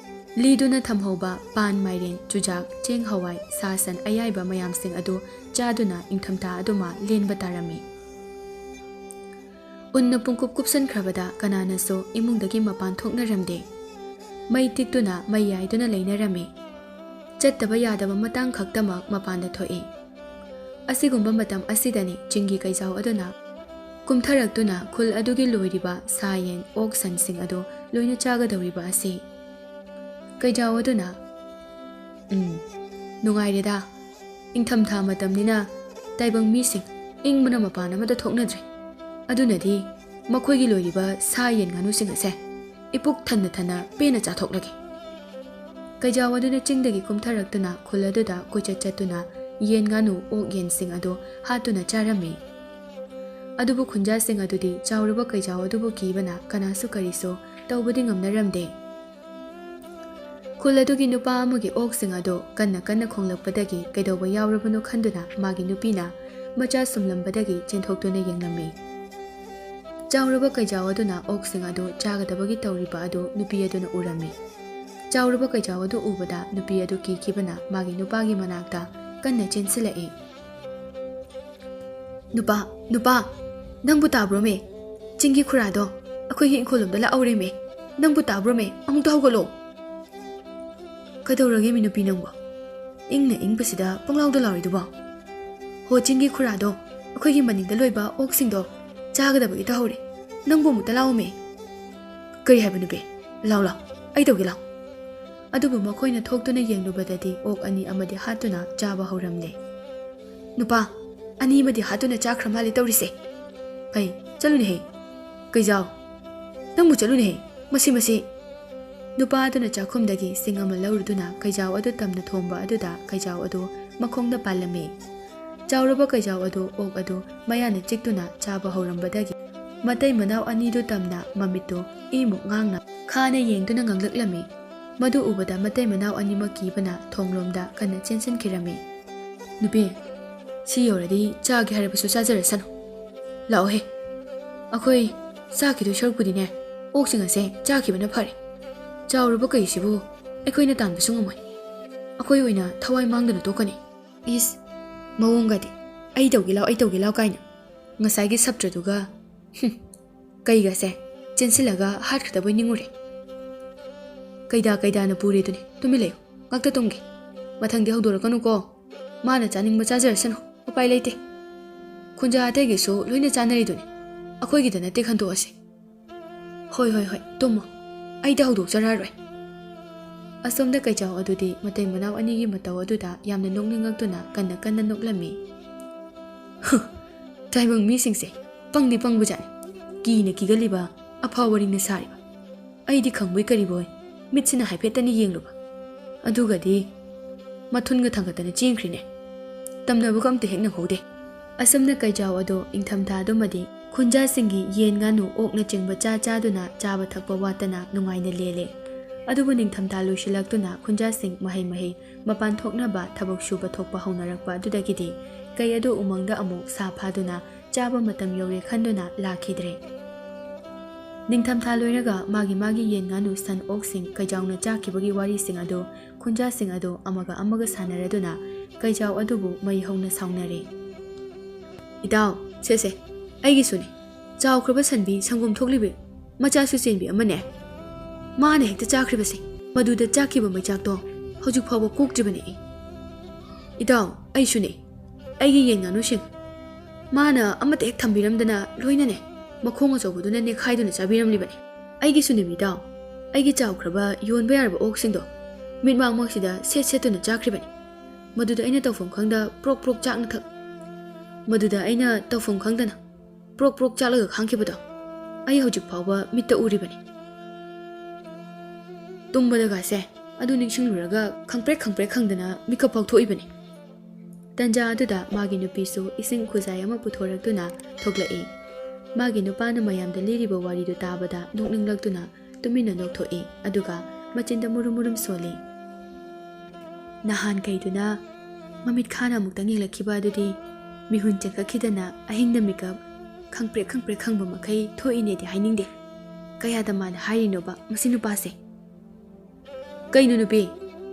ꯂꯤꯗꯨꯅ ꯊꯝꯍꯧꯕ ꯄꯥꯟ, ꯃꯥꯏꯔꯦꯟ, ꯆꯨꯖꯥꯛ, ꯆꯦꯡ, ꯍꯋꯥꯏ, ꯁꯥ, ꯁꯟ ꯑꯌꯥꯏꯕ ꯃꯌꯥꯝꯁꯤꯡ ꯑꯗꯨ ꯆꯥꯗꯨꯅ ꯅꯤꯡꯊꯝꯊꯥ ꯑꯗꯨꯃ ꯂꯦꯟꯕ ꯇꯥꯔꯝꯃꯤ꯫ ꯎꯟꯅ ꯄꯨꯡꯀꯨꯞ ꯀꯨꯞꯁꯟꯈ꯭ꯔꯕꯗ ꯀꯅꯥꯅꯁꯨ ꯏꯃꯨꯡꯗꯒꯤ ꯃꯄꯥꯟ ꯊꯣꯛꯅꯔꯝꯗꯦ꯫ ꯃꯩ ꯇꯤꯛꯇꯨꯅ ꯃꯩ ꯌꯥꯏꯗꯨꯅ ꯂꯩꯅꯔꯝꯃꯤ꯫ ꯆꯠꯇꯕ ꯌꯥꯗꯕ ꯃꯇꯥꯡ ꯈꯛꯇꯃꯛ ꯃꯄꯥꯟꯗ ꯊꯣꯛꯏ꯫ ꯑꯁꯤꯒꯨꯝꯕ ꯃꯇꯝ ꯑꯁꯤꯗꯅꯤ ꯆꯤꯡꯒꯤ ꯀꯩꯖꯥꯎ ꯑꯗꯨꯅ ꯀꯨꯝꯊꯔꯛꯇꯨꯅ ꯈꯨꯜ ꯑꯗꯨꯒꯤ ꯂꯣꯏꯔꯤꯕ ꯁꯥ ꯌꯦꯟ, ꯑꯣꯛ ꯁꯟꯁꯤꯡ ꯑꯗꯨ ꯂꯣꯏꯅ ꯆꯥꯒꯗꯧꯔꯤꯕ ꯑꯁꯤ꯫ ꯀꯩꯖꯥꯎ ꯑꯗꯨꯅ, "ꯎꯝ, ꯅꯨꯡꯉꯥꯏꯔꯦꯗ꯫ ꯏꯪꯊꯝꯊꯥ ꯃꯇꯝꯅꯤꯅ ꯇꯥꯏꯕꯪ ꯃꯤꯁꯤꯡ ꯏꯪꯕꯅ ꯃꯄꯥꯟ ꯑꯃꯗ ꯊꯣꯛꯅꯗ꯭ꯔꯦ꯫ ꯑꯗꯨꯅꯗꯤ ꯃꯈꯣꯏꯒꯤ ꯂꯣꯏꯔꯤꯕ ꯁꯥ ꯌꯦꯟ ꯉꯥꯅꯨꯁꯤꯡ ꯑꯁꯦ ꯏꯄꯨꯛ ꯊꯟꯅ ꯊꯟꯅ ꯄꯦꯟꯅ ꯆꯥꯊꯣꯛꯂꯒꯦ꯫" ꯀꯩꯖꯥꯎ ꯑꯗꯨꯅ ꯆꯤꯡꯗꯒꯤ ꯀꯨꯝꯊꯔꯛꯇꯨꯅ ꯈꯨꯜ ꯑꯗꯨꯗ ꯀꯣꯏꯆꯠ ꯆꯠꯇꯨꯅ ꯌꯦꯟ ꯉꯥꯅꯨ ꯑꯣꯛ ꯌꯦꯟꯁꯤꯡ ꯑꯗꯨ ꯍꯥꯠꯇꯨꯅ ꯆꯥꯔꯝꯃꯤ꯫ ꯑꯗꯨꯕꯨ ꯈꯨꯟꯖꯥꯁꯤꯡ ꯑꯗꯨꯗꯤ ꯆꯥꯎꯔꯕ ꯀꯩꯖꯥꯎ ꯑꯗꯨꯕꯨ ꯀꯤꯕꯅ ꯀꯅꯥꯁꯨ ꯀꯔꯤꯁꯨ ꯇꯧꯕꯗꯤ ꯉꯝꯅꯔꯝꯗꯦ꯫ ꯈꯨꯜ ꯑꯗꯨꯒꯤ ꯅꯨꯄꯥ ꯑꯃꯒꯤ ꯑꯣꯛꯁꯤꯡ ꯑꯗꯨ ꯀꯟꯅ ꯀꯟꯅ ꯈꯣꯡꯂꯛꯄꯗꯒꯤ ꯀꯩꯗꯧꯕ ꯌꯥꯎꯔꯕꯅꯣ ꯈꯟꯗꯨꯅ ꯃꯥꯒꯤ ꯅꯨꯄꯤꯅ ꯃꯆꯥ ꯁꯨꯝꯂꯝꯕꯗꯒꯤ ꯆꯦꯟꯊꯣꯛꯇꯨꯅ ꯌꯦꯡꯂꯝꯃꯤ꯫ ꯆꯥꯎꯔꯕ ꯀꯩꯖꯥꯎ ꯑꯗꯨꯅ ꯑꯣꯛꯁꯤꯡ ꯑꯗꯨ ꯆꯥꯒꯗꯕꯒꯤ ꯇꯧꯔꯤꯕ ꯑꯗꯨ ꯅꯨꯄꯤ ꯑꯗꯨꯅ ꯎꯔꯝꯃꯤ꯫ ꯆꯥꯎꯔꯕ ꯀꯩꯖꯥꯎ ꯑꯗꯨ ꯎꯕꯗ ꯅꯨꯄꯤ ꯑꯗꯨ ꯀꯤꯈꯤꯕꯅ ꯃꯥꯒꯤ ꯅꯨꯄꯥꯒꯤ ꯃꯅꯥꯛꯇ ꯀꯟꯅ ꯆꯦꯟꯁꯤꯜꯂꯛꯏ꯫ "ꯅꯨꯄꯥ, ꯅꯨꯄꯥ, ꯅꯪꯕꯨ ꯇꯥꯕ꯭ꯔꯣꯃꯦ? ꯆꯤꯡꯒꯤ ꯈꯨꯔꯥꯗꯣ ꯑꯩꯈꯣꯏꯒꯤ ꯏꯪꯈꯣꯜꯂꯣꯝꯗ ꯂꯥꯛꯍꯧꯔꯦꯃꯦ꯫ ꯅꯪꯕꯨ ꯇꯥꯕ꯭ꯔꯣꯃꯦ? ꯑꯃꯨꯛꯇ ꯍꯧꯒꯠꯂꯣ꯫" "ꯀꯩꯗꯧꯔꯒꯦ ꯃꯤ ꯅꯨꯄꯤ ꯅꯪꯕꯣ? ꯏꯪꯅ ꯏꯪꯕꯁꯤꯗ ꯄꯪꯂꯥꯎꯗ ꯂꯥꯎꯔꯤꯗꯨꯕꯣ?" "ꯍꯣ, ꯆꯤꯡꯒꯤ ꯈꯨꯔꯥꯗꯣ ꯑꯩꯈꯣꯏꯒꯤ ꯃꯅꯤꯡꯗ ꯂꯣꯏꯕ ꯑꯣꯛꯁꯤꯡꯗꯣ ꯆꯥꯒꯗꯕꯒꯤ ꯇꯧꯍꯧꯔꯦ꯫ ꯅꯪꯕꯨ ꯑꯃꯨꯛꯇ ꯂꯥꯛꯑꯣꯃꯦ꯫" "ꯀꯔꯤ ꯍꯥꯏꯕ ꯅꯨꯄꯤ? ꯂꯥꯎ, ꯂꯥꯎ, ꯑꯩ ꯇꯧꯒꯦ, ꯂꯥꯎ꯫" ꯑꯗꯨꯕꯨ ꯃꯈꯣꯏꯅ ꯊꯣꯛꯇꯨꯅ ꯌꯦꯡꯂꯨꯕꯗꯗꯤ ꯑꯣꯛ ꯑꯅꯤ ꯑꯃꯗꯤ ꯍꯥꯠꯇꯨꯅ ꯆꯥꯕ ꯍꯧꯔꯝꯂꯦ꯫ "ꯅꯨꯄꯥ, ꯑꯅꯤ ꯑꯃꯗꯤ ꯍꯥꯠꯇꯨꯅ ꯆꯥꯈ꯭ꯔ ꯃꯥꯜꯂꯦ ꯇꯧꯔꯤꯁꯦ꯫ ꯍꯩ, ꯆꯠꯂꯨꯅꯦꯍꯦ, ꯀꯩꯖꯥꯎ, ꯅꯪꯕꯨ ꯆꯠꯂꯨꯅꯦꯍꯦ, ꯃꯁꯤ, ꯃꯁꯤ꯫" ꯅꯨꯄꯥ ꯑꯗꯨꯅ ꯆꯥꯛꯈꯨꯝꯗꯒꯤ ꯁꯤꯡ ꯑꯃ ꯂꯧꯔꯨꯗꯨꯅ ꯀꯩꯖꯥꯎ ꯑꯗꯨ ꯇꯝꯅ ꯊꯣꯝꯕ ꯑꯗꯨꯗ ꯀꯩꯖꯥꯎ ꯑꯗꯨ ꯃꯈꯣꯡꯗ ꯄꯥꯜꯂꯝꯃꯤ꯫ ꯆꯥꯎꯔꯕ ꯀꯩꯖꯥꯎ ꯑꯗꯨ ꯑꯣꯛ ꯑꯗꯨ ꯃꯌꯥꯅ ꯆꯤꯛꯇꯨꯅ ꯆꯥꯕ ꯍꯧꯔꯝꯕꯗꯒꯤ ꯃꯇꯩ ꯃꯅꯥꯎ ꯑꯅꯤꯗꯨ ꯇꯝꯅ ꯃꯃꯤꯠꯇꯨ ꯏꯃꯨꯛ ꯉꯥꯡꯅ ꯈꯥꯅ ꯌꯦꯡꯗꯨꯅ ꯉꯥꯡꯂꯛꯂꯝꯃꯤ꯫ ꯃꯗꯨ ꯎꯕꯗ ꯃꯇꯩ ꯃꯅꯥꯎ ꯑꯅꯤꯃꯛ ꯀꯤꯕꯅ ꯊꯣꯡꯂꯣꯝꯗ ꯀꯟꯅ ꯆꯦꯟꯁꯤꯟꯈꯤꯔꯝꯃꯤ꯫ "ꯅꯨꯄꯤ, ꯁꯤ ꯌꯧꯔꯗꯤ ꯆꯥꯒꯦ ꯍꯥꯏꯔꯕꯁꯨ ꯆꯥꯖꯔꯁꯅꯨ꯫ ꯂꯥꯛꯑꯣꯍꯦ, ꯑꯩꯈꯣꯏ ꯆꯥꯈꯤꯗꯣꯏ ꯁꯔꯨꯛꯄꯨꯗꯤꯅꯦ, ꯑꯣꯛꯁꯤꯡ ꯑꯁꯦ ꯆꯥꯈꯤꯕꯅ ꯐꯔꯦ꯫ ꯆꯥꯎꯔꯕ ꯀꯩꯁꯤꯕꯨ ꯑꯩꯈꯣꯏꯅ ꯇꯥꯟꯕꯁꯨ ꯉꯝꯃꯣꯏ꯫ ꯑꯩꯈꯣꯏ ꯑꯣꯏꯅ ꯊꯋꯥꯏ ꯃꯥꯡꯗꯅ ꯇꯣꯛꯀꯅꯤ꯫" ꯏꯁ, ꯃꯑꯣꯡꯒꯗꯤ, "ꯑꯩ ꯇꯧꯒꯦ ꯂꯥꯎ, ꯑꯩ ꯇꯧꯒꯦ ꯂꯥꯎ" ꯀꯥꯏꯅ꯫ ꯉꯁꯥꯏꯒꯤ ꯁꯞꯇ꯭ꯔꯗꯨꯒ, ꯍꯨꯝ, ꯀꯩꯒꯁꯦ ꯆꯦꯟꯁꯤꯜꯂꯒ ꯍꯥꯠꯈ꯭ꯔꯗꯕꯣꯏ ꯅꯤꯡꯉꯨꯔꯦ꯫ ꯀꯩꯗꯥ ꯀꯩꯗꯥꯅ ꯄꯨꯔꯦꯗꯨꯅꯤ꯫ ꯇꯨꯃꯤꯟ ꯂꯩꯌꯨ, ꯉꯥꯛꯇ ꯇꯨꯝꯒꯦ꯫ ꯃꯊꯪꯗꯤ ꯍꯧꯗꯣꯔꯛꯀꯅꯨꯀꯣ꯫ ꯃꯥꯅ ꯆꯥꯅꯤꯡꯕ ꯆꯥꯖꯔꯁꯅꯨ, ꯎꯄꯥꯏ ꯂꯩꯇꯦ꯫ ꯈꯨꯟꯖꯥ ꯑꯇꯩꯒꯤꯁꯨ ꯂꯣꯏꯅ ꯆꯥꯅꯔꯤꯗꯨꯅꯤ, ꯑꯩꯈꯣꯏꯒꯤꯗ ꯅꯠꯇꯦ, ꯈꯟꯗꯣꯛꯑꯁꯤ꯫ "ꯍꯣꯏ, ꯍꯣꯏ, ꯍꯣꯏ, ꯇꯨꯝꯃꯣ, ꯑꯩꯗ ꯍꯧꯗꯣꯛꯆꯔꯛꯑꯔꯣꯏ꯫" ꯑꯁꯣꯝꯗ ꯀꯩꯖꯥꯎ ꯑꯗꯨꯗꯤ ꯃꯇꯩ ꯃꯅꯥꯎ ꯑꯅꯤꯒꯤ ꯃꯇꯧ ꯑꯗꯨꯗ ꯌꯥꯝꯅ ꯅꯣꯛꯅꯤꯡꯉꯛꯇꯨꯅ ꯀꯟꯅ ꯀꯟꯅ ꯅꯣꯛꯂꯝꯃꯤ꯫ "ꯍꯨ, ꯇꯥꯏꯕꯪ ꯃꯤꯁꯤꯡꯁꯦ ꯄꯪꯗꯤ ꯄꯪꯕꯖꯥꯠꯅꯤ꯫ ꯀꯤꯅ ꯀꯤꯒꯜꯂꯤꯕ, ꯑꯐꯥꯎ ꯑꯔꯤꯡꯅ ꯁꯥꯔꯤꯕ꯫ ꯑꯩꯗꯤ ꯈꯪꯕꯣꯏ ꯀꯔꯤꯕꯣꯏ ꯃꯤꯠꯁꯤꯅ ꯍꯥꯏꯐꯦꯠꯇꯅꯤ ꯌꯦꯡꯂꯨꯕ, ꯑꯗꯨꯒꯗꯤ ꯃꯊꯨꯟꯒ ꯊꯥꯡꯒꯠꯇꯅ ꯆꯦꯟꯈ꯭ꯔꯤꯅꯦ꯫ ꯇꯝꯅꯕꯒ ꯑꯝꯇ ꯍꯦꯛ ꯅꯪꯍꯧꯗꯦ꯫" ꯑꯁꯨꯝꯅ ꯀꯩꯖꯥꯎ ꯑꯗꯣ ꯏꯪꯊꯝꯊꯥꯗꯨꯃꯗꯤ ꯈꯨꯟꯖꯥꯁꯤꯡꯒꯤ ꯌꯦꯟ ꯉꯥꯅꯨ ꯑꯣꯛꯅꯆꯤꯡꯕ ꯆꯥ ꯆꯥꯗꯨꯅ ꯆꯥꯕ ꯊꯛꯄ ꯋꯥꯠꯇꯅ ꯅꯨꯡꯉꯥꯏꯅ ꯂꯦꯜꯂꯦ꯫ ꯑꯗꯨꯕꯨ ꯅꯤꯡꯊꯝꯊꯥ ꯂꯣꯏꯁꯤꯜꯂꯛꯇꯨꯅ ꯈꯨꯟꯖꯥꯁꯤꯡ ꯃꯍꯩ ꯃꯍꯩ ꯃꯄꯥꯟ ꯊꯣꯛꯅꯕ ꯊꯕꯛ ꯁꯨꯕ ꯊꯣꯛꯄ ꯍꯧꯅꯔꯛꯄ ꯑꯗꯨꯗꯒꯤꯗꯤ ꯀꯩ ꯑꯗꯨ ꯎꯃꯪꯗ ꯑꯃꯨꯛ ꯁꯥ ꯐꯥꯗꯨꯅ ꯆꯥꯕ ꯃꯇꯝ ꯌꯧꯔꯦ ꯈꯟꯗꯨꯅ ꯂꯥꯛꯈꯤꯗ꯭ꯔꯦ꯫ ꯅꯤꯡꯊꯝꯊꯥ ꯂꯣꯏꯔꯒ ꯃꯥꯒꯤ ꯃꯥꯒꯤ ꯌꯦꯟ ꯉꯥꯅꯨ ꯁꯟ ꯑꯣꯛꯁꯤꯡ ꯀꯩꯖꯥꯎꯅ ꯆꯥꯈꯤꯕꯒꯤ ꯋꯥꯔꯤꯁꯤꯡ ꯑꯗꯨ ꯈꯨꯟꯖꯥꯁꯤꯡ ꯑꯗꯨ ꯑꯃꯒ ꯑꯃꯒ ꯁꯥꯟꯅꯔꯗꯨꯅ ꯀꯩꯖꯥꯎ ꯑꯗꯨꯕꯨ ꯃꯩ ꯍꯧꯅ ꯁꯥꯎꯅꯔꯦ꯫ "ꯏꯇꯥꯎ, ꯁꯦ ꯁꯦ, ꯑꯩꯒꯤꯁꯨꯅꯦ꯫ ꯆꯥꯎꯈ꯭ꯔꯕ ꯁꯟꯕꯤ ꯁꯪꯒꯣꯝ ꯊꯣꯛꯂꯤꯕꯤ ꯃꯆꯥꯁꯨ ꯆꯦꯟꯕꯤ ꯑꯃꯅꯦ꯫ ꯃꯥꯅ ꯍꯦꯛꯇ ꯆꯥꯈ꯭ꯔꯤꯕꯁꯦ, ꯃꯗꯨꯗ ꯆꯥꯛꯈꯤꯕ ꯃꯩꯆꯥꯛꯇꯣ ꯍꯧꯖꯤꯛ ꯐꯥꯎꯕ ꯀꯣꯛꯇ꯭ꯔꯤꯕꯅꯦ ꯑꯩ꯫ ꯏꯇꯥꯎ, ꯑꯩꯁꯨꯅꯦ꯫ ꯑꯩꯒꯤ ꯌꯦꯟ ꯉꯥꯅꯨꯁꯤꯡ ꯃꯥꯅ ꯑꯃꯠꯇ ꯍꯦꯛ ꯊꯝꯕꯤꯔꯝꯗꯅ ꯂꯣꯏꯅꯅꯦ ꯃꯈꯣꯡ ꯑꯆꯧꯕꯗꯨꯅ ꯅꯦꯛꯈꯥꯏꯗꯨꯅ ꯆꯥꯕꯤꯔꯝꯂꯤꯕꯅꯤ꯫ ꯑꯩꯒꯤꯁꯨꯅꯦ ꯏꯇꯥꯎ, ꯑꯩꯒꯤ ꯆꯥꯎꯈ꯭ꯔꯕ ꯌꯣꯟꯕ ꯌꯥꯔꯕ ꯑꯣꯛꯁꯤꯡꯗꯣ ꯃꯤꯠꯃꯥꯡꯃꯛꯁꯤꯗ ꯁꯦꯠ ꯁꯦꯠꯇꯨꯅ ꯆꯥꯈ꯭ꯔꯤꯕꯅꯤ꯫ ꯃꯗꯨꯗ ꯑꯩꯅ ꯇꯧꯐꯝ ꯈꯪꯗ ꯄ꯭ꯔꯣꯛ ꯄ꯭ꯔꯣꯛ ꯆꯥꯛꯅ ꯊꯛ-, ꯃꯗꯨꯗ ꯑꯩꯅ ꯇꯧꯐꯝ ꯈꯪꯗꯅ ꯄ꯭ꯔꯣꯛ ꯄ꯭ꯔꯣꯛ ꯆꯥꯛꯂꯒ ꯈꯥꯡꯈꯤꯕꯗꯣ ꯑꯩ ꯍꯧꯖꯤꯛ ꯐꯥꯎꯕ ꯃꯤꯠꯇ ꯎꯔꯤꯕꯅꯤ꯫ ꯇꯨꯝꯕꯗꯒꯁꯦ ꯑꯗꯨ ꯅꯤꯡꯁꯤꯡꯂꯨꯔꯒ ꯈꯪꯄ꯭ꯔꯦꯛ ꯈꯪꯄ꯭ꯔꯦꯛ ꯈꯪꯗꯅ ꯃꯤꯀꯞ ꯐꯥꯎ ꯊꯣꯛꯏꯕꯅꯤ꯫ ꯇꯟꯖꯥ ꯑꯗꯨꯗ ꯃꯥꯒꯤ ꯅꯨꯄꯤꯁꯨ ꯏꯁꯤꯡ ꯈꯨꯖꯥꯏ ꯑꯃ ꯄꯨꯊꯣꯔꯛꯇꯨꯅ ꯊꯣꯛꯂꯛꯏ꯫ ꯃꯥꯒꯤ ꯅꯨꯄꯥꯅ ꯃꯌꯥꯝꯗ ꯂꯤꯔꯤꯕ ꯋꯥꯔꯤꯗꯨ ꯇꯥꯕꯗ ꯅꯣꯛꯅꯤꯡꯂꯛꯇꯨꯅ ꯇꯨꯃꯤꯟꯅ ꯅꯣꯛꯊꯣꯛꯏ, ꯑꯗꯨꯒ ꯃꯆꯤꯟꯗ ꯃꯨꯔꯨꯝ ꯃꯨꯔꯨꯝ ꯁꯣꯜꯂꯤ꯫ ꯅꯍꯥꯟ ꯀꯩꯗꯨꯅ ꯃꯃꯤꯠ ꯈꯥꯅ ꯑꯃꯨꯛꯇꯪ ꯌꯦꯡꯂꯛꯈꯤꯕ ꯑꯗꯨꯗꯤ ꯃꯤꯍꯨꯟ ꯆꯦꯟꯈꯠꯈꯤꯗꯅ ꯑꯍꯤꯡꯗ ꯃꯤꯀꯞ ꯈꯪꯄ꯭ꯔꯦꯛ ꯈꯪꯄ꯭ꯔꯦꯛ ꯈꯪꯕ ꯃꯈꯩ ꯊꯣꯛꯏꯅꯦꯗꯤ ꯍꯥꯏꯅꯤꯡꯗꯦ꯫ ꯀꯌꯥꯗ ꯃꯥꯅ ꯍꯥꯏꯔꯤꯅꯣꯕ ꯃꯁꯤ ꯅꯨꯄꯥꯁꯦ? ꯀꯩꯅꯣ ꯅꯨꯄꯤ,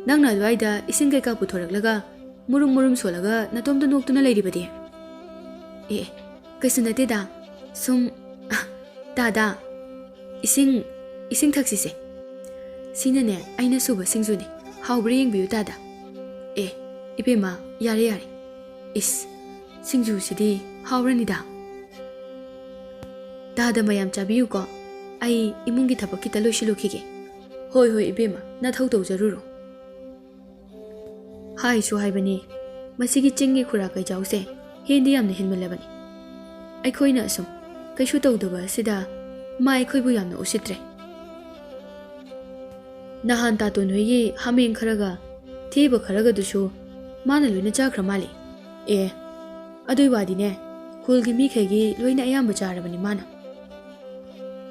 ꯅꯪꯅ ꯑꯗꯨꯋꯥꯏꯗ ꯏꯁꯤꯡ ꯀꯩꯀꯥ ꯄꯨꯊꯣꯔꯛꯂꯒ ꯃꯨꯔꯨꯝ ꯃꯨꯔꯨꯝ ꯁꯣꯜꯂꯒ ꯅꯇꯣꯝꯇ ꯅꯣꯛꯇꯨꯅ ꯂꯩꯔꯤꯕꯗꯤ? ꯑꯦ, ꯑꯦ, ꯀꯩꯁꯨ ꯅꯠꯇꯦꯗ, ꯁꯨꯝ, ꯑ, ꯇꯥꯗ, ꯏꯁꯤꯡ, ꯏꯁꯤꯡ ꯊꯛꯁꯤꯁꯦ꯫ ꯁꯤꯅꯅꯦ ꯑꯩꯅ ꯁꯨꯕ ꯁꯤꯡꯖꯨꯅꯦ, ꯍꯥꯎꯕ꯭ꯔꯥ ꯌꯦꯡꯕꯤꯌꯨ ꯇꯥꯗ꯫ ꯑꯦ, ꯏꯕꯦꯝꯃ, ꯌꯥꯔꯦ ꯌꯥꯔꯦ꯫ ꯏꯁ, ꯁꯤꯡꯖꯨꯁꯤꯗꯤ ꯍꯥꯎꯔꯅꯤꯗ꯫ ꯇꯥꯗ ꯃꯌꯥꯝ ꯆꯥꯕꯤꯌꯨꯀꯣ, ꯑꯩ ꯏꯃꯨꯡꯒꯤ ꯊꯕꯛ ꯈꯤꯇ ꯂꯣꯏꯁꯤꯜꯂꯨꯈꯤꯒꯦ꯫ ꯍꯣꯏ ꯍꯣꯏ ꯏꯕꯦꯝꯃ, ꯅꯊꯧ ꯇꯧꯖꯔꯨꯔꯣ꯫ ꯍꯥꯏꯁꯨ ꯍꯥꯏꯕꯅꯤ, ꯃꯁꯤꯒꯤ ꯆꯤꯡꯒꯤ ꯈꯨꯔꯥ ꯀꯩꯖꯥꯎꯁꯦ ꯍꯦꯟꯗꯤ ꯌꯥꯝꯅ ꯍꯦꯟꯃꯜꯂꯕꯅꯤ꯫ ꯑꯩꯈꯣꯏꯅ ꯑꯁꯨꯝ ꯀꯩꯁꯨ ꯇꯧꯗꯕ ꯑꯁꯤꯗ ꯃꯥ ꯑꯩꯈꯣꯏꯕꯨ ꯌꯥꯝꯅ ꯎꯁꯤꯠꯇ꯭ꯔꯦ꯫ ꯅꯍꯥꯟ ꯇꯥꯇꯣꯟ ꯍꯣꯏꯒꯤ ꯍꯥꯃꯦꯡ ꯈꯔꯒ ꯊꯦꯕ ꯈꯔꯒꯗꯨꯁꯨ ꯃꯥꯅ ꯂꯣꯏꯅ ꯆꯥꯈ꯭ꯔ ꯃꯥꯜꯂꯤ꯫ ꯑꯦ, ꯑꯗꯨꯏ ꯋꯥꯗꯤꯅꯦ, ꯈꯨꯜꯒꯤ ꯃꯤꯈꯩꯒꯤ ꯂꯣꯏꯅ ꯑꯌꯥꯝꯕ ꯆꯥꯔꯕꯅꯤ ꯃꯥꯅ꯫